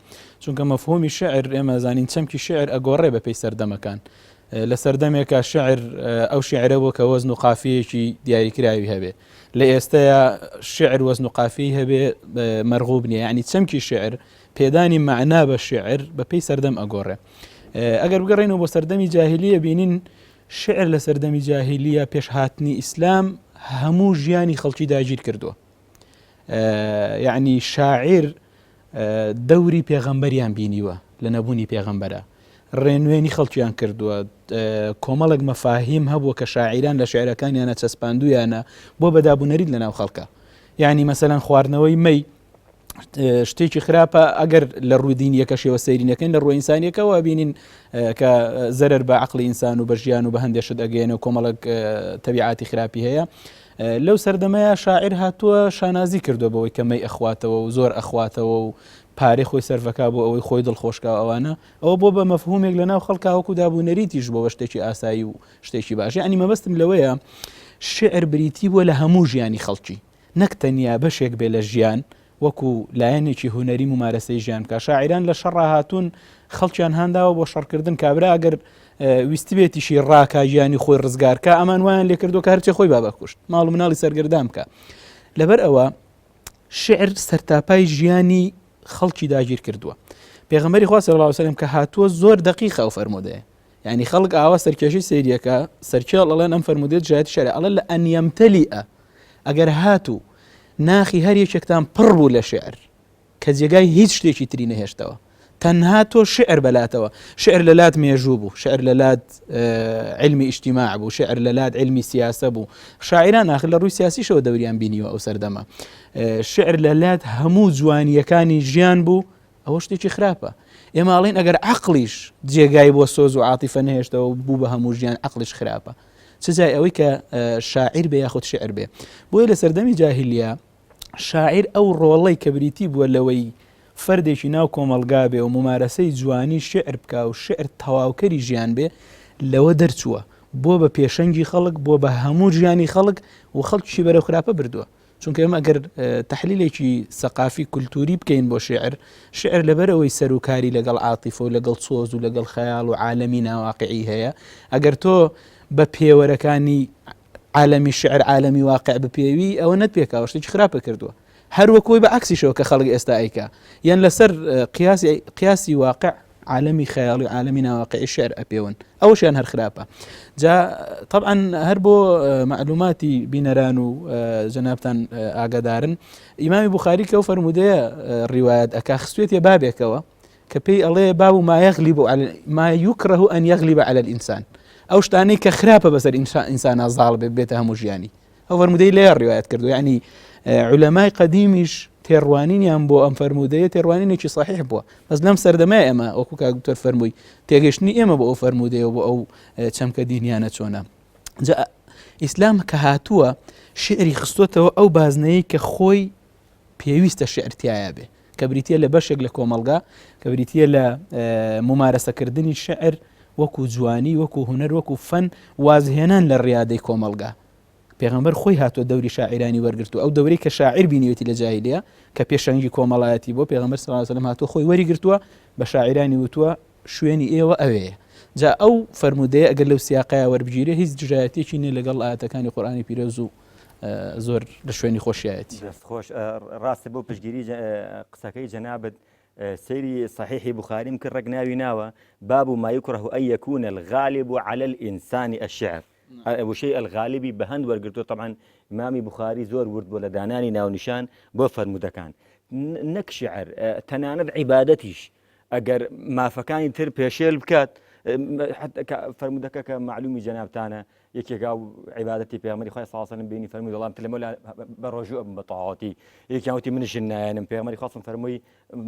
چونکە مەفهومی شعر ئێمە زانین چەمکی شعر ئەگۆڕێ بە پێی سەردەمەکان لە سەردەمێکا شعر ئەو شعرە بۆ کە وەزن و قافیەکی دیاریکراوی هەبێ لە ئێستەیە شعر وەزن و قافی هەبێ مەرغوب نییە یعنی چەمکی شعر پێدانی مەعنا بە شعر بە پێی سەردەم ئەگۆڕێ ئەگەر بگەڕێنەوە بۆ سەردەمی جاهلیە بینین شعر لە سەردەمی جاهلیە پێش هاتنی ئیسلام هەموو ژیانی خەڵکی داگیر کردووە یعنی شاعیر دەوری پێغەمبەریان بینیوە لە نەبوونی پێغەمبەرە ڕێنوێنی خەڵکیان کردووە کۆمەڵێک مەفاهیم هەبووە کە شاعیران لە شعرەکانیانە چەسپاندویانە بۆ بەدابوونەریت لە ناو خەڵکە یعنی مەسەلەن خواردنەوەی مەی شتێکی خراپە ئەگەر لە ڕووی دینیەکەشەوە سەیری نەکەین لە ڕووی ئینسانیەکەوە بینین کە زەرەر بە عقلی ئینسان و بە ژیان و بە هەندێک شت ئەگەیەنە و کۆمەڵک تەبیعاتی خراپی هەیە لەو سەردەمەیە شاعیر هاتووە شانازی کردووە بەوەی کە مەی ئەخواتەوە و زۆر ئەخواتەوە و پارەی خۆی سەرفەکا بۆ ئەوەی خۆی دڵخۆشکا ئەوانە ئەوە بۆ بە مەفهومێک لە ناو خەڵکا وەکو دابوونەریتیش بۆ بە شتێکی ئاسایی و شتێکی باش یعنی مەبەستم لەوەیە شعر بریتی بووە لە هەموو ژیانی خەڵکی نەک تەنیا بەشێک بێ لە ژیان وەکو لایەنێکی هونەری مومارەسەی ژیان بکا شاعیران لە شەڕا هاتوون خەڵکیان هانداوە بۆ شەڕکردن کابرا ئەگەر ویستبێتیشی ڕاکا گیانی خۆی ڕزگارکە ئەمان وایان لێکردو کە هەرچێ خۆی بابە کوشت ماڵ و مناڵی سەرگەردان بکە لەبەر ئەوە شعر سەرتاپای ژیانی خەڵکی داگیر کردووە پێغەمبەری خوا صلی الله علیه وسلم کە هاتووە زۆر دقیقە ئەو فەرموودەیە یعنی خەڵک ئاوا سەرکێشی سەیریەکە سەرکێڵ ئەڵێن ئەم فەرموودەیە دژایەتی شەرع ئەڵێن لە ئەن یەمتەلیئە ئەگەر هاتوو ناخی هەر یەکێکتان پڕ بوو لە شعر کە جێگای هیچ شتێکی تری نەهێشتەوە تەنها تۆ شعر بەلاتەوە شعر لە لات مێژوو بوو شعر لە لات علمی ئیجتیماع بوو شعر لە لات علمی سیاسە بوو شاعران آخر لە ڕووی سیاسیشەوە دەوریان بینیوە ئەو سەردەمە شعر لە لات هەموو جوانیەکانی ژیان بوو ئەوە شتێکی خراپە ئێمە ئەڵێن ئەگەر عەقڵیش جێگای بۆ سۆز و عاتیفە نەهێشتەوە بوو بە هەموو ژیان عەقڵیش خراپە چ جای ئەوەی کە شاعیر بێ یاخود شعر بێ بۆیە لە سەردەمی جاهلیە شاعیر ئەو ڕۆڵەی کە بریتی بووە لەوەی فەردێکی ناو کۆمەڵگا بێ و ممارەسەی جوانی شعر بکا و شعر تەواوکەری ژیان بێ لەوە دەرچووە بۆ بە پێشەنگی خەڵک بۆ بە هەموو ژیانی خەڵک و خەڵکیشی بەرەو خراپە بردووە چونکە ئێمە ئەگەر تەحلیلێکی سەقافی کولتوری بکەین بۆ شیعر، شیعر لەبەرئەوەی سەروکاری لەگەڵ عاتیفە و لەگەڵ سۆز و لەگەڵ خەیاڵ و عالەمی ناواقعی هەیە، ئەگەر تۆ بە پێوەرەکانی عالەمی شیعر عالەمی واقع بپێوی ئەوە نەتپێکاوە شتێکی خراپە کردووە. هەر وەک خۆی بە عەکسیشەوە کە خەڵک ئێستا ئەیکا یان لەسەر قیاسی قیاسی واقع عالەمی خەیاڵی و عالەمی ناواقعی شعر ئەپێون ئەوەشیان هەر خراپە جا طبعا هەر بۆ معلوماتی بینەران و جەنابتان ئاگادارن ئیمامی بخاری کە و فەرمودەیە ڕیوایەت ئەکا خستوێتێ بابێکەوە کە پێی ئەڵێ باب ما يغلب ما يكره أن يغلب على الإنسان ئەو شتانەی کە خراپە بەسەر ئینسانا زاڵ بێ بێتە هەموو ژیانی ئەو فەرموودەی لێ ڕیوایەت کردو یعنی علەمای قەدیمیش تێڕوانینیان بۆ ئەم فەرموودەیە تێڕوانینێکی صحیح بووە بەس لەم سەردەمە ئێمە وەکو کاک دکتۆر فەرمووی تێگەشتنی ئێمە بۆ ئەو فەرموودەیە و بۆ ئەو چەمکە دینیانە چۆنە جا ئیسلام کە هاتووە شعری خستۆتەوە ئەو بازنەیە کە خۆی پێویستە شعر تایە بێ کە بریتە لە بەشێک لە کۆمەلگا کە بریتە لە ممارەسەکردنی شعر وەکو جوانی وەکو هونەر وەکو فەن وازهێنان لە ڕیادەی کۆمەلگا پێغەمبەر خۆی هاتووە دەوری شاعیرانی وەرگرتووە ئەو دەورەی کە شاعیر بینیوێتی لە جاهیلیە کە پێشەنگی کۆمەڵایەتی بۆ پێغەمبەر صلی الله علیه و سلم هاتووە خۆی وەریگرتووە بە شاعیرانی وتووە شوێنی ئێوە ئەوەیە جا ئەو فەرموودەیە ئەگەر لەو سیاقەیە وەربگیرێ هیچ دژایەتێکی نییە لەگەڵ ئاەتەکانی قورئانی پیرۆز و زۆر لە شوێنی خۆشیایەتی. دەست خۆش ڕاستە بۆ پشتگیری قسەکەی جەنابت سەیری صحیحی بخاریم کرد ڕێک ناوی ناوە باب ما يكره أن يكون الغالب على الإنسان الشعر وشەی الغالبی بە هەند وەرگرتووە تەبعەن ئیمامی بوخاری زۆر ورد بووە لە دانانی ناونیشان بۆ فەرموودەکان نەک شعر تەنانەت عیبادەتیش. ئەگەر مافەکانی تر پێشێل بکات فەرمودەکە کە معلومی جەنابتانە یەکێکا و عیبادەتی پێغەمبەری خوای صلی الله بینی فەرمووی وەڵام تلمە بە ڕۆژوو ئەبم بە تەواوەتی یەکیان وتی من ژن نایەنم پێغەمبەری خوا فەرمووی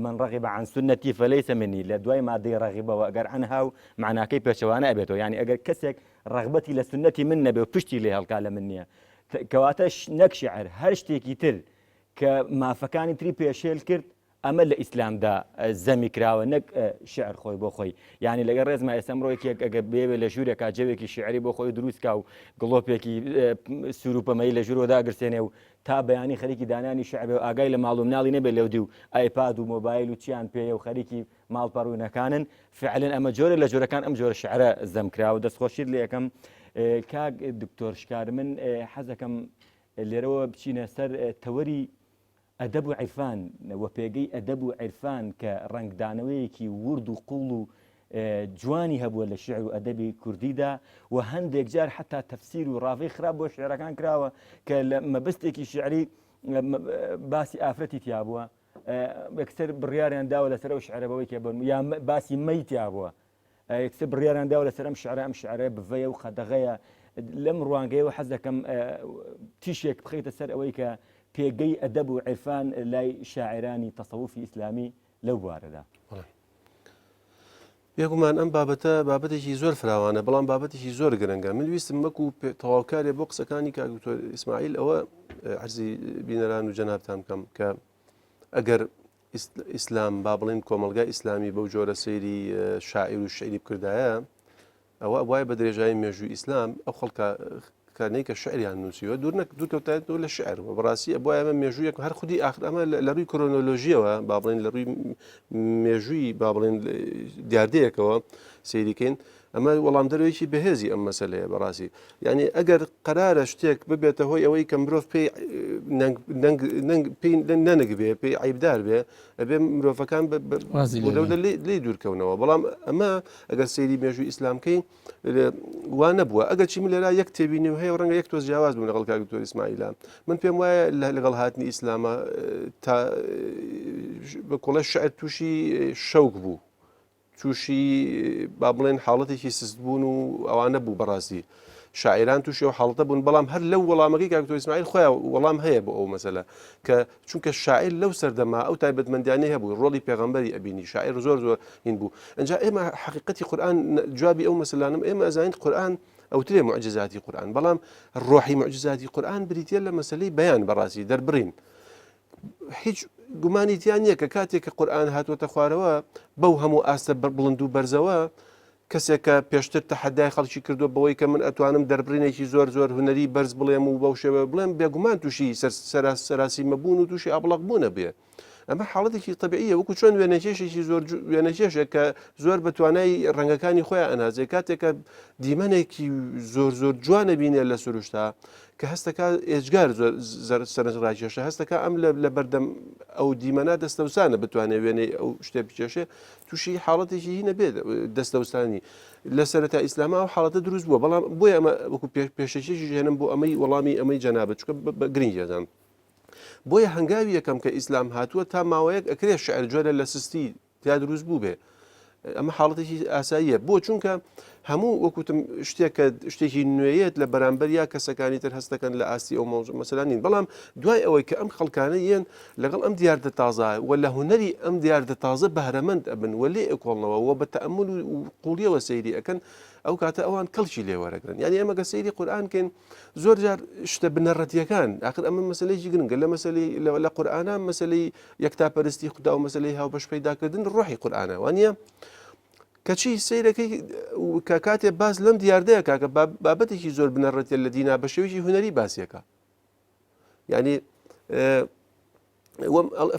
من رغب عن سنتی فليس مني لە دوای مادەی ڕەغیبەوە ئەگەر عنها و معناکەی پێچەوانە ئەبێتەوە یعنی ئەگەر کەسێک ڕەغبەتی لە سنەتی من نەبێ و پشتی لێ هەڵکا لە من نییە کەواتە نەک شعر هەر شتێکی تر کە مافەکانی تری پێشێل کرد ئەمە لە ئیسلامدا زەمی کراوە نەک شعر خۆی بۆ خۆی یعنی لەگەڵ ڕێزما ئێستا ئەمڕۆ یەکێک ئەگەر بێوێ لە ژوورێکا جەوێکی شعری بۆ خۆی دروست کا و گڵۆپێکی سوروپەمەی لە ژوورەوە داگرسێنێ و تا بەیانی خەریکی دانانی شعر بێ و ئاگای لە ماڵ و مناڵی نەبێ لەو دی و ئایپاد و مۆبایل و چیان پێیە و خەریکی ماڵپەڕوینەکانن فعلەن ئەمە جۆرە لە جۆرەکان ئەم جۆرە شعرە زەم کراوە دەستخۆشیت لێ ئەکەم کاک دکتۆر شکار من حەزەکەم لێرەوە بچینە سەر تەوەری ئەدەب و عیرفان و پێگەی ئەدەب و عیرفان کە ڕەنگدانەوەیەکی ورد و قوڵ و جوانی هەبووە لە شیعر و ئەدەبی کوردیدا و هەندێک جار حتا تەفسیر و ڕاڤەی خراپ بۆ شیعرەکان کراوە کە لە مەبەستێکی شیعری باسی ئافرەتی تیا بووە یەکسەر بڕیاریان داوە لەسەر ئەو شعرە بەوەی کە یا باسی مەی تیا بووە یەکسەر بڕیاریان داوە لەسەر ئەم شعرە ئەم شعرە بڤەیە و قەدەغەیە لەم ڕوانگەیەوە حەز دەکەم تیشێک بخەیتە سەر ئەوەی کە پێگەی ئەدەب و عیرفان لای شاعرانی تەسەوفی ئیسلامی لەو بوارەدا. بێگومان ئەم بابەتە بابەتێکی زۆر فراوانە بەڵام بابەتێکی زۆر گرنگە من ویستم وەکو تەواوکارێ بۆ قسەکانی کاک دکتۆر ئیسماعیل ئەوە عەرزی بینەران و جەنابتان بکەم کە ئەگەر ئیسلام با بڵێن کۆمەڵگای ئیسلامی بەو جۆرە سەیری شاعیر و شعری بکردایە ئەوە ئەبوایە بە درێژایی مێژووی ئیسلام ئەو خەڵکە کانەی کە شعریان نووسیوە دوور نەک دوور کەوتایەتەوە لە شعر و بەڕاستی ئەبوایە ئەمە مێژوویەک هەر خودی ئاخر ئەمە لە ڕووی کرۆنۆلۆژیەوە با بڵێن لە ڕووی مێژووی با بڵێن دیاردەیەکەوە سەیریکەین ئەمە وەڵامدەرەوەیەکی بەهێزی ئەم مەسەلەیە بەڕاستی یعنی ئەگەر قەرارە شتێک ببێتە هۆی ئەوەی کە مرۆڤ پێی پێی نەنگ بێ پێی عیبدار بێ ئەبێ مرۆڤەکان لێ دوورکەونەوە بەڵام ئەمە ئەگەر سەیری مێژوو ئیسلامکەی وا نەبووە ئەگەر چی من لێرا یەک تێبینی و هەیە ڕەنگە یەک تۆز جیاواز بوو لەگەڵ کاک دکتۆر ئیسماعیلە من پێم وایە لەگەڵ هاتنی ئیسلامە تا بە کۆڵێ شعر تووشی شەوک بوو تووشی با بڵێن حاڵەتێکی سستبوون و ئەوانە بوو بەڕاستی شاعران تووشی ئەو حاڵەتە بوون بەڵام هەر لەو وەڵامەکەی کاک دکتۆر ئیسماعیل خۆیان وەڵام هەیە بۆ ئەو مەسەلە کە چونکە شاعیر لەو سەردەما ئەو تایبەتمەندیانەی هەبوو ڕۆڵی پێغەمبەری ئەبینی شاعیر زۆر زۆر هین بوو ئەنجا ئێمە حقیقەتی قورئان جوابی ئەو مەسەلانم ئێمە ئەزانین قورئان ئەوترێ معجزاتی قورئان بەڵام ڕۆحی معجزاتی قورئان بریتە لە مەسەلەی بەیان بەڕاستی دەربڕین هیچ گومانی تیا نییە کە کاتێک کە قورئان هاتووەتە خوارەوە بەو هەموو ئاستە بڵند و بەرزەوە کەسێک کە پێشتر تەحەدای خەڵکی کردووە بەوەی کە من ئەتوانم دەربڕینێکی زۆر زۆر هونەری بەرز بڵێم و بەو شێوە بڵێم بێگومان تووشی سەراسیمە بوون و تووشی ئابڵەق بوونە بێ ئەمە حاڵەتێکی تەبیعیە وەکو چۆن وێنەکێشێکی زۆر وێنەکێشێک کە زۆر بە توانای ڕەنگەکانی خۆیان ئەنازێ کاتێک کە دیمەنێکی زۆر زۆر جوانە بینێ لە سروشتا کە هەستەکە ئێجگار زۆر سەرنج ڕاکێشە هەستەکە ئەم لە بەردەم ئەو دیمەنا دەستەوسانە بتوانێت وێنەی ئەو شتێ بکێشێ تووشی حاڵەتێکی هی نەبێت دەستەوسانی لە سەرەتا ئیسلاما ئەو حاڵەتە دروست بووە بەڵام بۆیە ئەمە وەکو پێشەکیش هێنم بۆ ئەمەی وەڵامی ئەمەی جەنابەت چونکە بە گرنگی ئەزانم بۆیە هەنگاوی یەکەم کە ئیسلام هاتووە تا ماوەیەک ئەکرێ شعر جۆرە لە سستی تیا دروست بوو بێ ئەمە حاڵەتێکی ئاساییە بۆ چونکە هەموو وەکوتم شتێک کە شتێکی نوێیەت لە بەرامبەر یا کەسەکانی تر هەستەکەن لە ئاستی ئەو مەوزوع مەسەلان نین بەڵام دوای ئەوەی کە ئەم خەڵکانە یەن لەگەڵ ئەم دیاردە تازە و لە هونەری ئەم دیاردە تازە بەهرەمەند ئەبن و لێ ئەکۆڵنەوە و بە تەئەمول و قوڵیەوە سەیری ئەکەن ئەو کاتە ئەوان کەڵکی لێ وەرەگرن یعنی ئێمە گە سەیری قورئان کەین زۆر جار شتە بنەڕەتیەکان ئاخر ئەمە مەسلەیەکی گرنگە لە مەسلەی لە قورئانە مەسلەی یەکتاپەرستی خودا و مەسلەی هاوبەش پەیداکردن ڕۆحی قورئانە وانە کەچی سەیرەکەی کە کاتێ باس لەم دیاردەیە کاکە بابەتێکی زۆر بنەڕەتیە لە دینا بە شێوەیەکی هونەری باسیەکە یعنی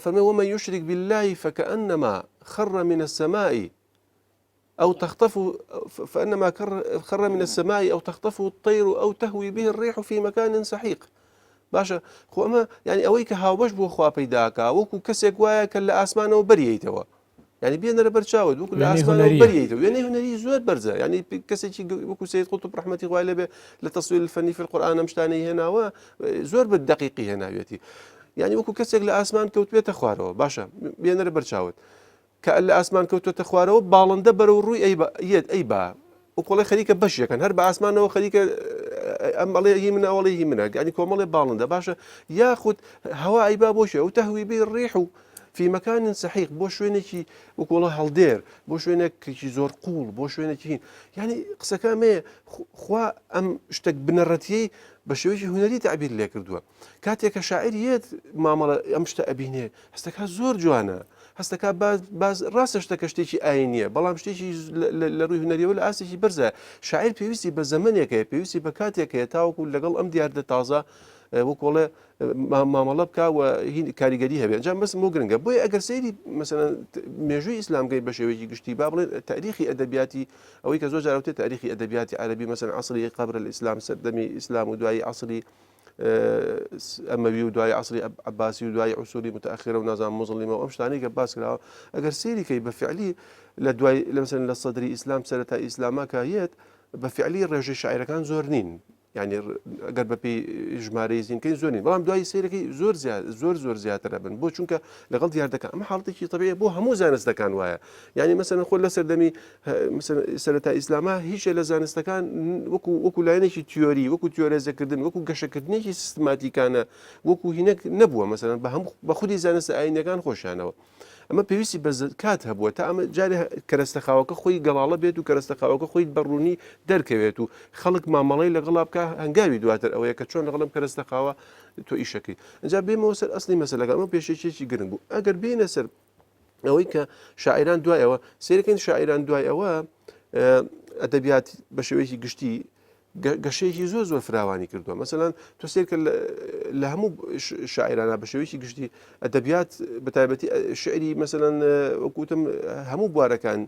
فەرمێ ومن يشرك بالله فكأنما خر من السماء أو تخطف فأنما خر من السماء أو تخطفه الطير أو تهوي به الريح في مكان سحيق باشە خۆ ئەمە یعنی ئەوەی کە هاوبەش بۆ خوا پەیداکا وەکو کەسێک وایە کە لە ئاسمانەوە بەریەیتەوە یعنی بێنەرە بەرچاوت وەکو لە ئاسمانەوە بەریەیتەوە وێنەی هونەری زۆر بەرزە یعنی کەسێکی وەکو سید قوتب ڕەحمەتی خوای لێبێ لە تصویر الفنی في القرآن ئەم شتانەی هێناوە زۆر بە دەقیقی هێناویەتی یعنی وەکو کەسێک لە ئاسمان کەوتبێتە خوارەوە باشە بێنەرە بەرچاوت. کە لە ئاسمان کەوتوەتە خوارەوە باڵندە بەرەو ڕووی ئەی یەت ئەی با وکۆڵێ خەریکە بەشێکن هەر بە ئاسمانەوە خەریکە ئەم ئەڵێ هی منە ئەوڵێ هی منە گەانی کۆمەڵێ باڵندە باشە یاخود هەوا ئەی با بۆ شێ و تهوی بی ڕیح و فی مکان سحیق بۆ شوێنێکی وکۆڵە هەڵدێر بۆ شوێنێکێکی زۆر قوڵ بۆ شوێنێکی هین یعنی قسەکە مێ خوا ئەم شتێک بنەڕەتیەی بە شێوەیەکی هونەری تعبیر لێ کردووە کاتێک کە شاعیر یەت مامەڵە ئەم شتە ئەبینێ هەستەکە زۆر جوانە هەستەکە باز ڕاستە شتەکە شتێکی ئاینیە بەڵام شتێکی لە ڕووی هونەریەوە لە ئاستێکی بەرزە شاعیر پێویستی بە زەمنێک هەیە پێویستی بە کاتێک هەیە تاوەکو لەگەڵ ئەم دیاردە تازە وەکۆڵێ مامەڵە بکە و کاریگەری هەبێ ئەنجام بەس بۆ گرنگە بۆیە ئەگەر سەیری مەسەلەن مێژووی ئیسلامگەی بە شێوەیەکی گشتی با بڵێن تاریخی ئەدەبیاتی ئەوەی کە زۆر جارەوتێ تاریخی ئەدەبیاتی عەربی مەسەلەن عەسری قەبر الئیسلام سەردەمی ئیسلام و دوایی عەسری ئەمەوی و دوای عەسری عەباسی و دوای عسوری متأخرە و نازانم موزڵیمە و ئەم شتانەی کە باس کراوە ئەگەر سەیری کەی بە فعلی لە دوای لە مەسەلەن لە سەدری ئیسلام سەرەتای ئیسلاما کە یەت بە فعلی ڕێژەی شاعیرەکان زۆر نین یعنی ئەگەر بە پێی ژمارەی زینکەی زۆر نین بەڵام دوای سەیرەکەی زۆر زیاد زۆر زۆر زیاترە بن بۆ چونکە لەگەڵ دیاردەکە ئەمە حاڵەتێکی تەبیعیە بۆ هەموو زانستەکان وایە یعنی مەسەلەن خۆ لە سەردەمی سەرەتا ئیسلامە هیچێ لە زانستەکان وەکو وەکو لایەنێکی تیۆری وەکو تیۆرێزەکردن وەکو گەشەکردنێکی سیستماتیکانە وەکو هینەک نەبووە مەسەلەن بە هەموو بە خودی زانستە ئاینەکان خۆشیانەوە ئەمە پێویستی بە کات هەبووە تا ئەمە جارێ کەرەستە خاوەکە خۆی گەڵاڵە بێت و کەرەستە خاوەکە خۆی بەڕوونی دەرکەوێت و خەڵک مامەڵەی لەگەڵا بکە هەنگاوی دواتر ئەوەیە کە چۆن لەگەڵم کەرەستە خاوە تۆ ئیشەکەی ئەجا بێمەوە سەر ئەسلی مەسەلەکە ئەمە پێشێکێکی گرنگ بوو ئەگەر بێینە سەر ئەوەی کە شاعیران دوای ئەوە سیرەکەین شاعیران دوای ئەوە ئەدەبیات بە شێوەیەکی گشتی گەشەیەکی زۆر زۆر فراوانی کردووە مەسەلەن تۆ سێرکە لە هەموو شاعرانە بە شێوەیەکی گشتی ئەدەبیات بە تایبەتی شعری مەسەلەن وەکوتم هەموو بوارەکان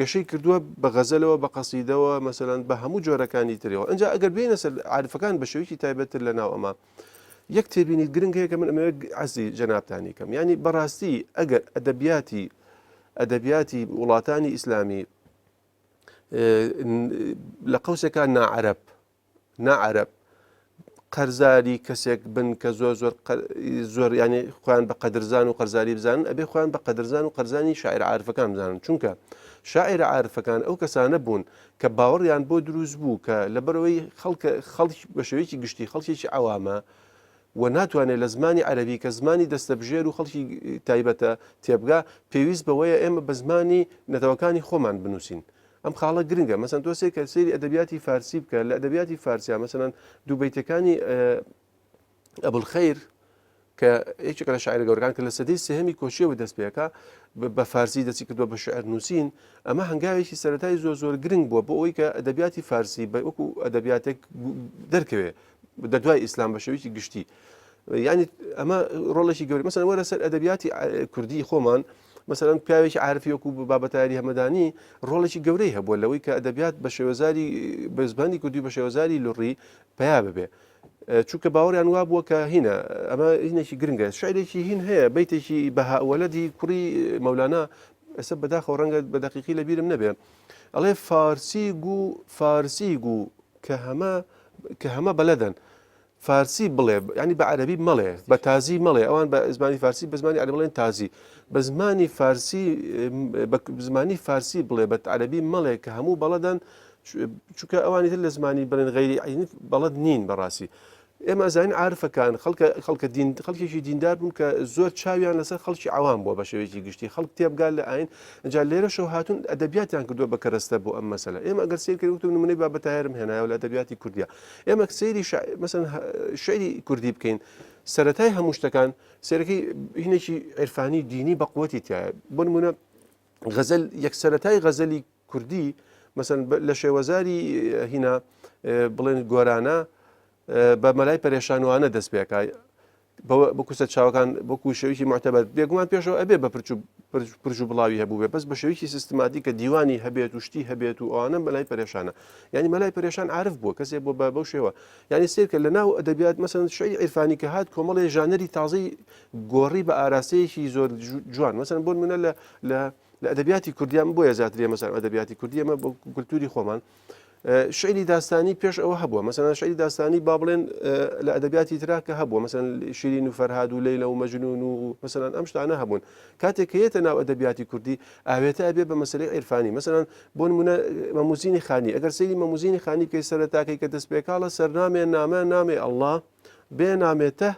گەشەی کردووە بە غەزەلەوە بە قەسیدەوە مەسەلەن بە هەموو جۆرەکانی ترەوە ئەجا ئەگەر بینە سەر عارفەکان بە شێوەیەکی تایبەتتر لە ناو ئەمە یەک تێبینی گرنگ هەیە کە من ئەمەوێت عەرزی جەنابتانی کەم یعنی بەڕاستی ئەگەر ئەدەبیاتی ئەدەبیاتی وڵاتانی ئیسلامی لە قەوسێکا ناعەرەب ناعەرەب قەرزاری کەسێک بن کە زۆر زۆر زۆر ینی خۆیان بە قەدرزان و قەرزاری بزانن ئەبێ خۆیان بە قەدرزان و قەرزانی شاعر عارفەکان بزانن چونکە شاعر عارفەکان ئەو کەسانە بوون کە باوەڕیان بۆ دروست بوو کە لەبەرئەوەی خەڵکە خەڵک بە شێوەیەکی گشتی خەڵکێکی عەوامە و ناتوانێت لە زمانی عەرەبی کە زمانی دەستەبژێر و خەڵکی تایبەتە تێبگا پێویست بەوەیە ئێمە بە زمانی نەتەوەکانی خۆمان بنووسین ئەم خاڵە گرنگە مەسەن تۆ سێ کە سەیری ئەدەبیاتی فارسی بکە لە ئەدەبیاتی فارسیا مەسەلەن دوو بەیتەکانی ئەبولخەیر کە یەکێکە لە شاعرە گەورەکان کە لە سەدەی سێهەمی کۆچیەوە دەست پێکا بە فارسی دەستی کردووە بە شعر نووسین ئەمە هەنگاوێکی سەرەتای زۆر زۆر گرنگ بووە بۆ ئەوەی کە ئەدەبیاتی فارسی بە وەکو ئەدەبیاتێک دەرکەوێ دە دوای ئیسلام بە شێوەیەکی گشتی یعنی ئەمە ڕۆڵێکی گەورە مەسەلەن وەرە سەر ئەدەبیاتی کوردی خۆمان مەسەلەن پیاوێکی عارفی وەکو بابەتاری هەمەدانی ڕۆڵێکی گەورەی هەبووە لەوەی کە ئەدەبیات بە شێوەزاری بە زمانی کوردی بە شێوەزاری لوڕی پیا ببێ چونکە باوەڕیان وابووە کە هینە ئەمە هینێکی گرنگە شعرێکی هین هەیە بەیتێکی بەهاوەلەدی کوڕی مەولانا ئێستا بەداخەوە ڕەنگە بە دەقیقی لە بیرم نەبێ ئەڵێ فارسی گو فارسی گو کە هەمە کە هەمە بەلەدەن فارسی بڵێ ینی بە عەربی مەڵێ بە تازی مەڵێ ئەوان بە زمانی فارسی بە زمانی عەربی بڵێن تازی بە زمانی فارسی بە زمانی فارسی بڵێ بە عەربی مەڵێ کە هەموو بەڵەدەن چونکە ئەوانی تر لە زمانی بڵێن غەیری عینی بەڵەد نین بەڕاستی ئێمە ئەزانین عارفەکان خەڵکە خەڵکە دین خەڵکێکی دیندار بوون کە زۆر چاویان لەسەر خەڵکی عەوام بووە بە شێوەیەکی گشتی خەڵک تێبگات لە ئاین جا لێرەشەوە هاتوون ئەدەبیاتیان کردووە بە کەرەستە بۆ ئەم مەسەلە ئێمە ئەگەر سەیر کەین وتم نمونەی بابە تاهێرم هێنایەوە لە ئەدەبیاتی کوردیا ئێمە سەیری مەسەن شعری کوردی بکەین سەرەتای هەموو شتەکان سەیرەکەی هینێکی عیرفانی دینی بە قوتی تایە بۆ نمونە غەزەل یەک سەرەتای غەزەلی کوردی مەسەن لە شێوەزاری هینا بڵێن گۆرانە بە مەلای پەرێشانوانە دەست پێکا بەوە بکوسە چاوەکان وەکو شێوەیەکی معتەبەر بێگومان پێشەوە ئەبێ بە پرچ و پرژ و بڵاوی هەبوو بێ بەس بە شێوەیەکی سیستماتیک کە دیوانی هەبێت و شتی هەبێت و ئەوانە مەلای پەرێشانە یعنی مەلای پەرێشان عارف بووە کەسێ بۆ بە بەو شێوە یعنی سیرکە لە ناو ئەدەبیات مەسەن شعری عیرفانی کە هات کۆمەڵێ ژانەری تازەی گۆڕی بە ئاراستەیەکی زۆر جوان مەسەن بۆ نمونە لە لە لە ئەدەبیاتی کوردیان بۆیە زیاتر ئێمە سەر ئەدەبیاتی کوردی ئێمە بۆ کولتوری خۆمان. شعری داستانی پێش ئەوە هەبووە مەسەلەن شعری داستانی با بڵێن لە ئەدەبیاتی ترا کە هەبووە مەسەلەن شیرین و فەرهاد و لەیلە و مەجنون و مەسەلەن ئەم شتانە هەبوون کاتێک کە یەتە ناو ئەدەبیاتی کوردی ئاوێتە ئەبێ بە مەسەلەی عیرفانی مەسەلەن بۆ نمونە مەموزینی خانی ئەگەر سەیری مەموزینی خانی بکەی سەرەتاکەی کە دەست پێکاڵە سەرنامێ نامە نامێ ئەڵڵا بێ نامێتە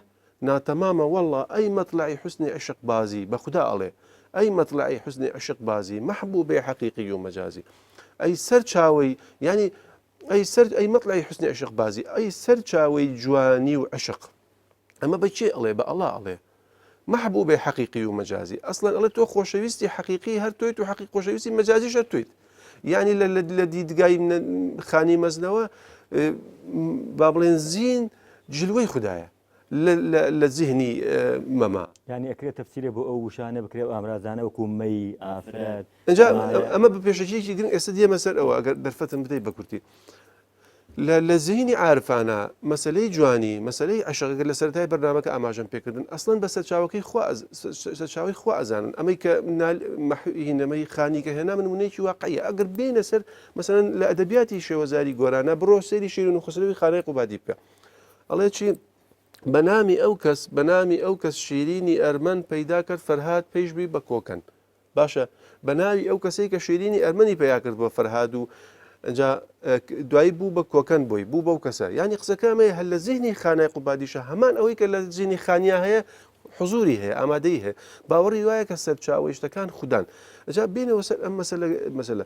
ناتەمامە وەڵڵا ئەی مەتڵەعی حوسنی عشق بازی بە خودا ئەڵێ ئەی مەتڵەعی حوسنی عشق بازی مەحبوبێ حەقیقی و مەجازی ئەی سەر چاوەی یعنی ئەی سەر ئەی مەتڵەعی حوسنی عشق بازی ئەی سەر چاوەی جوانی و عشق ئەمە بە کێ ئەڵێ بە ئەڵا ئەڵێ مەحبوبێ حەقیقی و مەجازی ئەسڵەن ئەڵێ تۆ خۆشەویستی حەقیقی هەر تۆیت و حەقی خۆشەویستی مەجازیش هەر تۆیت یعنی لە دیدگای خانی مەزنەوە با بڵێن زین جلوەی خدایە لە زیهنی مەما. یانی ئەکرێ تەفسیرێ بۆ ئەو وشانە بکرێ ئەو ئامرازانە وەکو مەی، ئافرەت، ئینجا ئەمە بە پێشەکییەکی گرنگ ئێستا دێمە سەر ئەوە ئەگەر دەرفەتم بدەیت بە کورتی. لە لە زیهنی عارفانە مەسەلەی جوانی، مەسەلەی عەشق ئەگەر لە سەرەتای بەرنامەکە ئاماژەم پێکردن ئەسڵەن بە سەرچاوەکەی خوا سەرچاوەی خوا ئەزانن ئەمەی کە هینەمەی خانی کە هێنا من نمونەیەکی واقعیە ئەگەر بێینە سەر مەسەلەن لە ئەدەبیاتی شێوەزاری گۆرانە بڕۆ سەیری شیرین و خوسرەوی خانای قوبادی بکە ئەڵێ چی بە نامی ئەو کەس بە نامی ئەو کەس شیرینی ئەرمەن پەیدا کرد فەرهاد پێش بی بە کۆکەن باشە بە ناوی ئەو کەسەی کە شیرینی ئەرمەنی پیا کرد بۆ فەرهاد و ئەجا دوایی بوو بە کۆکەن بۆی بوو بەو کەسە ینی قسەکە ئەمەیە هەر لە زیهنی خانای قوبادیشە هەمان ئەوەی کە لە زیهنی خانیا هەیە حزوری هەیە ئامادەی هەیە باوەڕی وایە کە سەرچاوەی شتەکان خودان ئەجا بینەوە سەر ئەم مەسەلە مەسەلە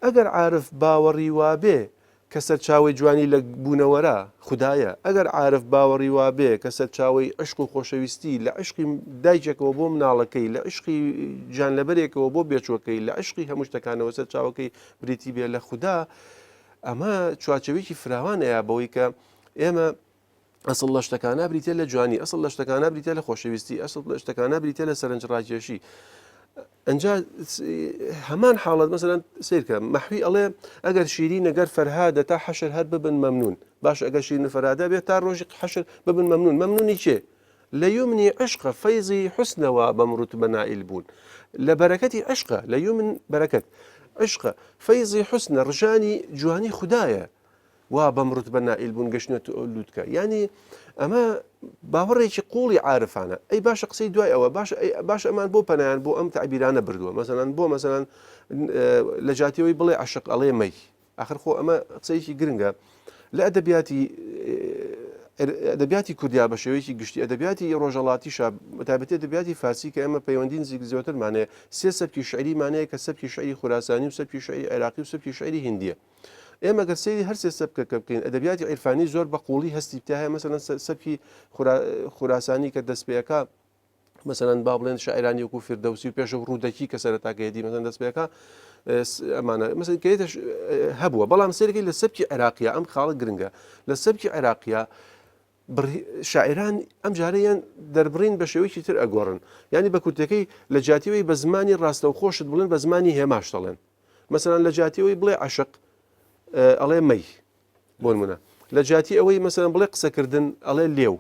ئەگەر عارف باوەڕی وابێ کە سەرچاوەی جوانی لە بوونەوەرە، خودایە. ئەگەر عارف باوەڕی وابێ کە سەرچاوەی عیشق و خۆشەویستی لە عیشقی دایکێکەوە بۆ مناڵەکەی، لە عیشقی گیانلەبەرێکەوە بۆ بێچووەکەی، لە عیشقی هەموو شتەکانەوە سەرچاوەکەی بریتی بێ لە خودا، ئەمە چوارچێوەیەکی فراوان ئەیا بەوەی کە ئێمە ئەسڵ لە شتەکانە بریتە لە جوانی ئەسڵ لە شتەکانە بریتە لە خۆشەویستی ئەسڵ لە شتەکانە بریتە لە سەرنجڕاکێشی ئەجا هەمان حاڵەت مەسەلەن سیرکە مەحوی ئەڵێ ئەگەر شیری نەگەر فەرهادە تا حەشر هەر ببن مەمنون باش ئەگەر شیرین فەرهادە بێت تا ڕۆژی حەشر ببن مەمنون مەمنونی چێ لە یومنی عشقە فەیزی حسنەوە بەم ڕوتبە نائیل بوون لە بەرەکەتی عشقە لە یومن بەرەکەت عشقە فەیزی حسنە ڕژانی جوانی خدایە وا بەم ڕوتبە نائیل بوون گەشتنەتە ئەو لوتکە یانی ئەمە باوەڕێکی قوڵی عارفانە ئەی باشە قسەی دوای ئەوە باش باش ئەمان بۆ پەنایان بۆ ئەم تعبیرانە بردووە مەسەلەن بۆ مەسەلەن لە جاتیەوەی بڵێ عشق ئەڵێ مەی آخر خۆ ئەمە قسەیەکی گرنگە لە ئەدەبیاتی ئەدەبیاتی کوردیا بە شێوەیەکی گشتی ئەدەبیاتی ڕۆژەڵاتیشە بەتایبەتی ئەدەبیاتی فارسی کە ئێمە پەیوەندی نزیک زۆترمانەیە سێ سەبکی شعریمانەیە کە سەبکی شعری خوراسانی و سەبکی شعری عێراقی و سەبکی شعری هندیە ئێمە گەر سەیری هەر سێ سەبکەکە بکەین ئەدەبیاتی عیرفانی زۆر بە قوڵی هەستی تیا هەیە مەسەلەن سەبکی خوراسانی کە دەست پێەکە مەسەلەن با بڵێن شاعرانی وەکو فردەوسی و پێشەو ڕوودەکی کە سەرەتاکەیەتی مەسەلەن دەست پێەکە ئەمانە مەسەلەن کە هەبووە بەڵام سەیرەکەی لە سەبکی عێراقیە ئەم خاڵە گرنگە لە سەبکی عێراقیە شاعران ئەم جارەیان دەربڕین بە شێوەیەکی تر ئەگۆڕن یعنی بە کورتەکەی لە جیاتیەوەی بە زمانی ڕاستەوخۆشت بڵێن بە زمانی هێماش دەڵێن مەسەلەن لە جیاتی ئەوەی بڵێ عەشق ئەڵێ مەی بۆ نمونە لە جیاتی ئەوەی مەسەلەن بڵێ قسەکردن ئەڵێ لێو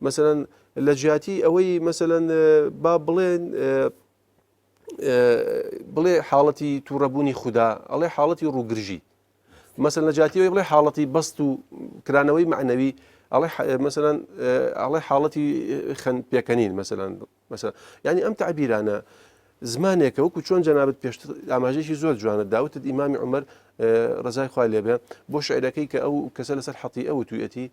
مەسەلەن لە جیاتی ئەوەی مەسەلەن با بڵێن بڵێ حاڵەتی تووڕەبوونی خودا ئەڵێ حاڵەتی ڕووگرژی مەسەن لە جیاتی ئەوەی بڵێ حاڵەتی بەست و کرانەوەی معنەوی ئەڵێ مەسەلەن ئەڵێ حاڵەتی خەن پێکەنین مەسەلەن مەسەلەن یانی ئەم تەعبیرانە زمانێکە وەکو چۆن جەنابت پێشتر ئاماژەیەکی زۆر جوانت دا وتت ئیمامی عومەر ڕەزای خوای لێبێ بۆ شعرەکەی کە ئەو کەسە لەسەر حەتی ئەو وتویەتی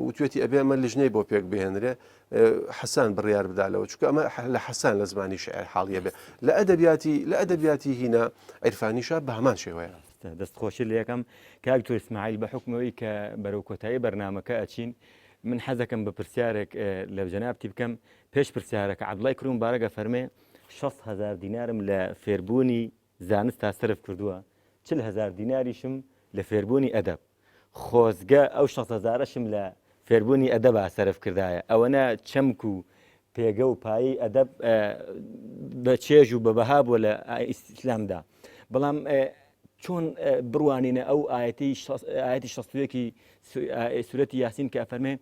وتوێتی ئەبێ ئەمە لیژنەی بۆ پێک بهێنرێ حەسان بڕیار بدا لەوە چونکە ئەمە لە حەسان لە زمانی شعر حاڵیە بێ لە ئەدەبیاتی لە ئەدەبیاتی هینا عیرفانیشە بە هەمان شێوەیە. دەست خۆشی لەکەم کاک دکتۆر ئیسماعیل بە حوکمەوەی کە بەرەو کۆتایی بەرنامەکە ئەچین من حەزەکەم بە پرسیارێک لە جەنابتی بکەم پێش پرسیارەکە عەبدوڵای کوڕی موبارەک ئەفەرمێ 6 هەزار دینارم لە فێربوونی زانستا سەرف کردووە 40 هەزار دیناریشم لە فێربوونی ئەدەب خۆزگە ئەو 6 هەزارەشم لە فێربوونی ئەدەبا سەرف کردایە ئەوەنە چەمک و پێگە و پایەی ئەدەب بە چێژ و بە بەها بووە لە ئیسلامدا بەڵام چۆن بڕوانینە ئەو ئاەتی ئاەتی شەستویەکی سورەتی یاسین کە ئەفەرمێ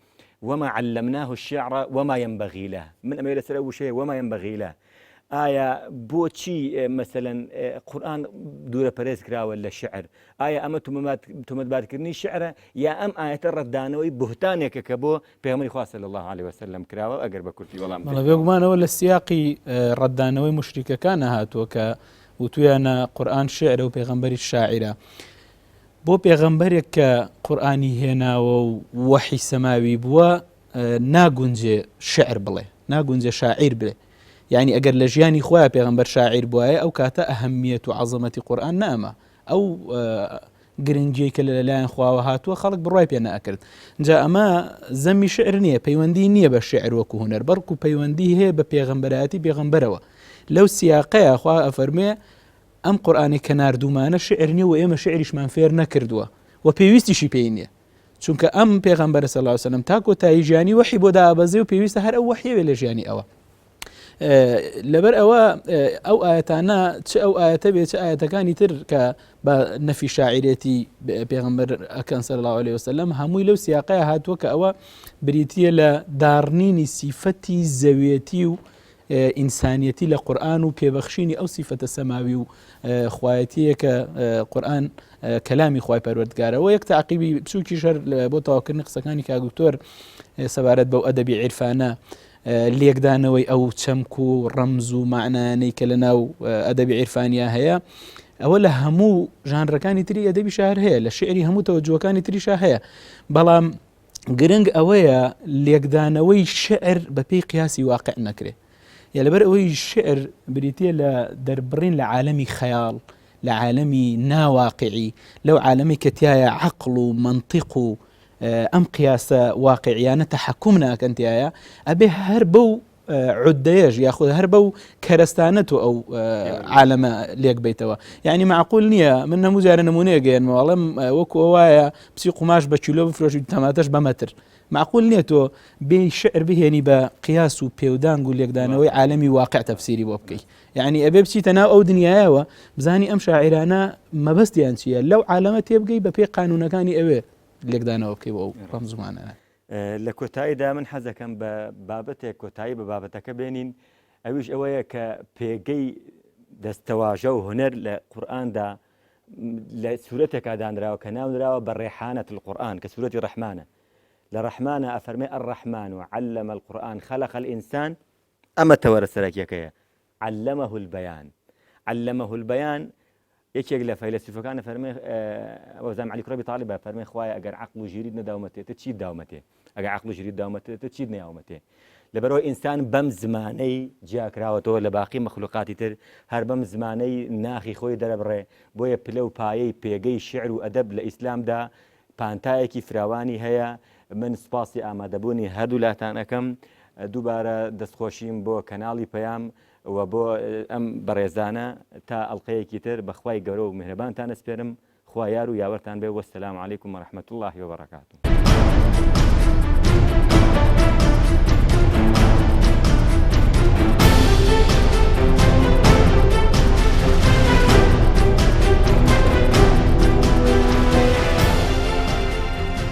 وما علمناه الشعر وما ينبغي له من ئەمەوێ لەسەر ئەو وشەیە وما ينبغي له. ئایا بۆچی مەسەلەن قورئان دوورە پەرێز کراوە لە شعر؟ ئایا ئەمە تۆمەتبارکردنی شعرە یا ئەم ئایەتە ڕەتدانەوەی بوهتانێکە کە بۆ پێغەمبەری خوا صلی اللە علیه وسلم کراوە؟ ئەگەر بە کورتی وەڵام بەڵێ بێگومانەوە لە سیاقی ڕەتدانەوەی موشریکەکانە هاتووە کە وتویانە قورئان شعرە و پێغەمبەریش شاعیرە. بۆ پێغەمبەرێک کە قورئانی هێناوە و وەحی سەماوی بووە ناگونجێ شعر بڵێ ناگونجێ شاعیر بێ یعنی ئەگەر لە ژیانی خۆیان پێغەمبەر شاعیر بواە ئەو کاتە ئەهمیەت و عەزەمەتی قورئان نەئەما ئەو گرنگیەی کە لەلایەن خواوە هاتووە خەڵک بڕای پێ نەئەکرد جا ئەمە زەمی شعر نییە پەیوەندی نییە بە شعر وەکو هونەر بەڵکو پەیوەندی هەیە بە پێغەمبەرایەتی پێغەمبەرەوە لەو سیاقەیە خوا ئەفەرمێ ئەم قورئانەی کە ناردوومانە شعر نییە و ئێمە شعریشمان فێر نەکردووە و پێویستیشی پێی نییە چونکە ئەم پێغەمبەرە صلی الله علیه وسلم تا کۆتایی ژیانی وەحی بۆ دابەزێ و پێویستە هەر ئەو وەحیە بێ لە ژیانی ئەوە لەبەر ئەوە ئەو ئاەتانە چ ئەو ئاەتە بێ چ ئاەتەکانی تر کە بە نەفی شاعرێتی پێغمبەر ئەکەن صلی الله عليه وسلم هەمووی لەو سیاقەیە هاتووە کە ئەوە بریتە لە داڕنینی سیفەتی زەوێتی و ئینسانیەتی لە قورئان و پێبەخشینی ئەو سیفەتە سەماوی و خوایەتیە کە قورئان کەلامی خوای پەروەردگارە و یەک تاقیبی بچووکیش هەر بۆ تەواوکردنی قسەکانی کاک دکتۆر سەبارەت بەو ئەدەبی عیرفانە لێکدانەوەی ئەو چەمک و ڕەمز و معنانەی کە لە ناو ئەدەبی عیرفانیا هەیە ئەوە لە هەموو ژانرەکانی تری ئەدەبی شار هەیە لە شعری هەموو تەوەجوەکانی تریشا هەیە بەڵام گرنگ ئەوەیە لێکدانەوەی شعر بە پێی قیاسی واقع نەکرێ یا لەبەر ئەوەی شعر بریتە لە دەربڕین لە عالەمی خەیاڵ لە عالەمی ناواقعی لەو عالەمی کە تایە عەقڵ و مەنتیق و ئەم قیاسە واقعیانە تەحەکوم ناکەن تایە ئەبێ هەر بەو عودەیەش یاخود هەر بەو کەرەستانە تۆ ئەو عالەمە لێک بیتەوە یعنی معقول نییە من هەموو جارە نمونەیە گەێنمەوە ئەڵێم وەکو وایە بچی قوماش بە کیلۆ بفرۆشی تەماتەش بە مەتر معقول نییە تۆ بێ شعر بهێنی بە قیاس و پێودانگ و لێکدانەوەی عالەمی واقع تەفسیری بۆ بکەی یعنی ئەبێ بچیتە ناو ئەو دنیایەوە بزانی ئەم شاعرانە مەبەستیان چییە لەو عالەمە تێبگەی بە پێی قانونەکانی ئەوێ لێکدانەوە بکەی بۆ ئەو ڕەمزمانە لە کۆتاییدا من حەزەکەم بە بابەتێک کۆتایی بە بابەتەکە بێنین ئەویش ئەوەیە کە پێگەی دەستەواژە و هونەر لە قورئاندا لە سورەتێکا دانراوە کە ناونراوە بە ڕێحانەت القرآن کە سورەتی ڕەحمانە لە ڕەحمانە ئەفەرمێ الرحمن علم القرآن خلق الإنسان ئەمە تەوەرە سەرەکیەکەیە علمه البیان علمه البیان یەکێک لە فەیلەسوفەکان فەرمێ وەزام علی کوڕی تاالبە فەرمێ خوایە ئەگەر عقل و ژیریت نەداومەتێ تە چیت داومەتێ ئەگەر عقل و ژیریت داومەتێ تە چیت نەیاومەتێ لەبەرەوە ئینسان بەم زمانەی جیاکراوەتەوە لە باقی مەخلوقاتی تر هەر بەم زمانەی ناخی خۆی دەرەبڕێ بۆیە پلە و پایەی پێگەی شعر و ئەدەب لە ئیسلامدا پانتایەکی فراوانی هەیە، من سوپاسی ئامادەبوونی هەردوو لاتان ئەکەم، دووبارە دەستخۆشیم بۆ کەناڵی پەیام و بۆ ئەم بەڕێزانە، تا ئەڵقەیەکی تر بە خوای گەورە و میهرەبانتان ئەسپێرم، خوا یار و یاوەرتان بێ، والسلام علیکم و رحمە اللە و بەرەکاته.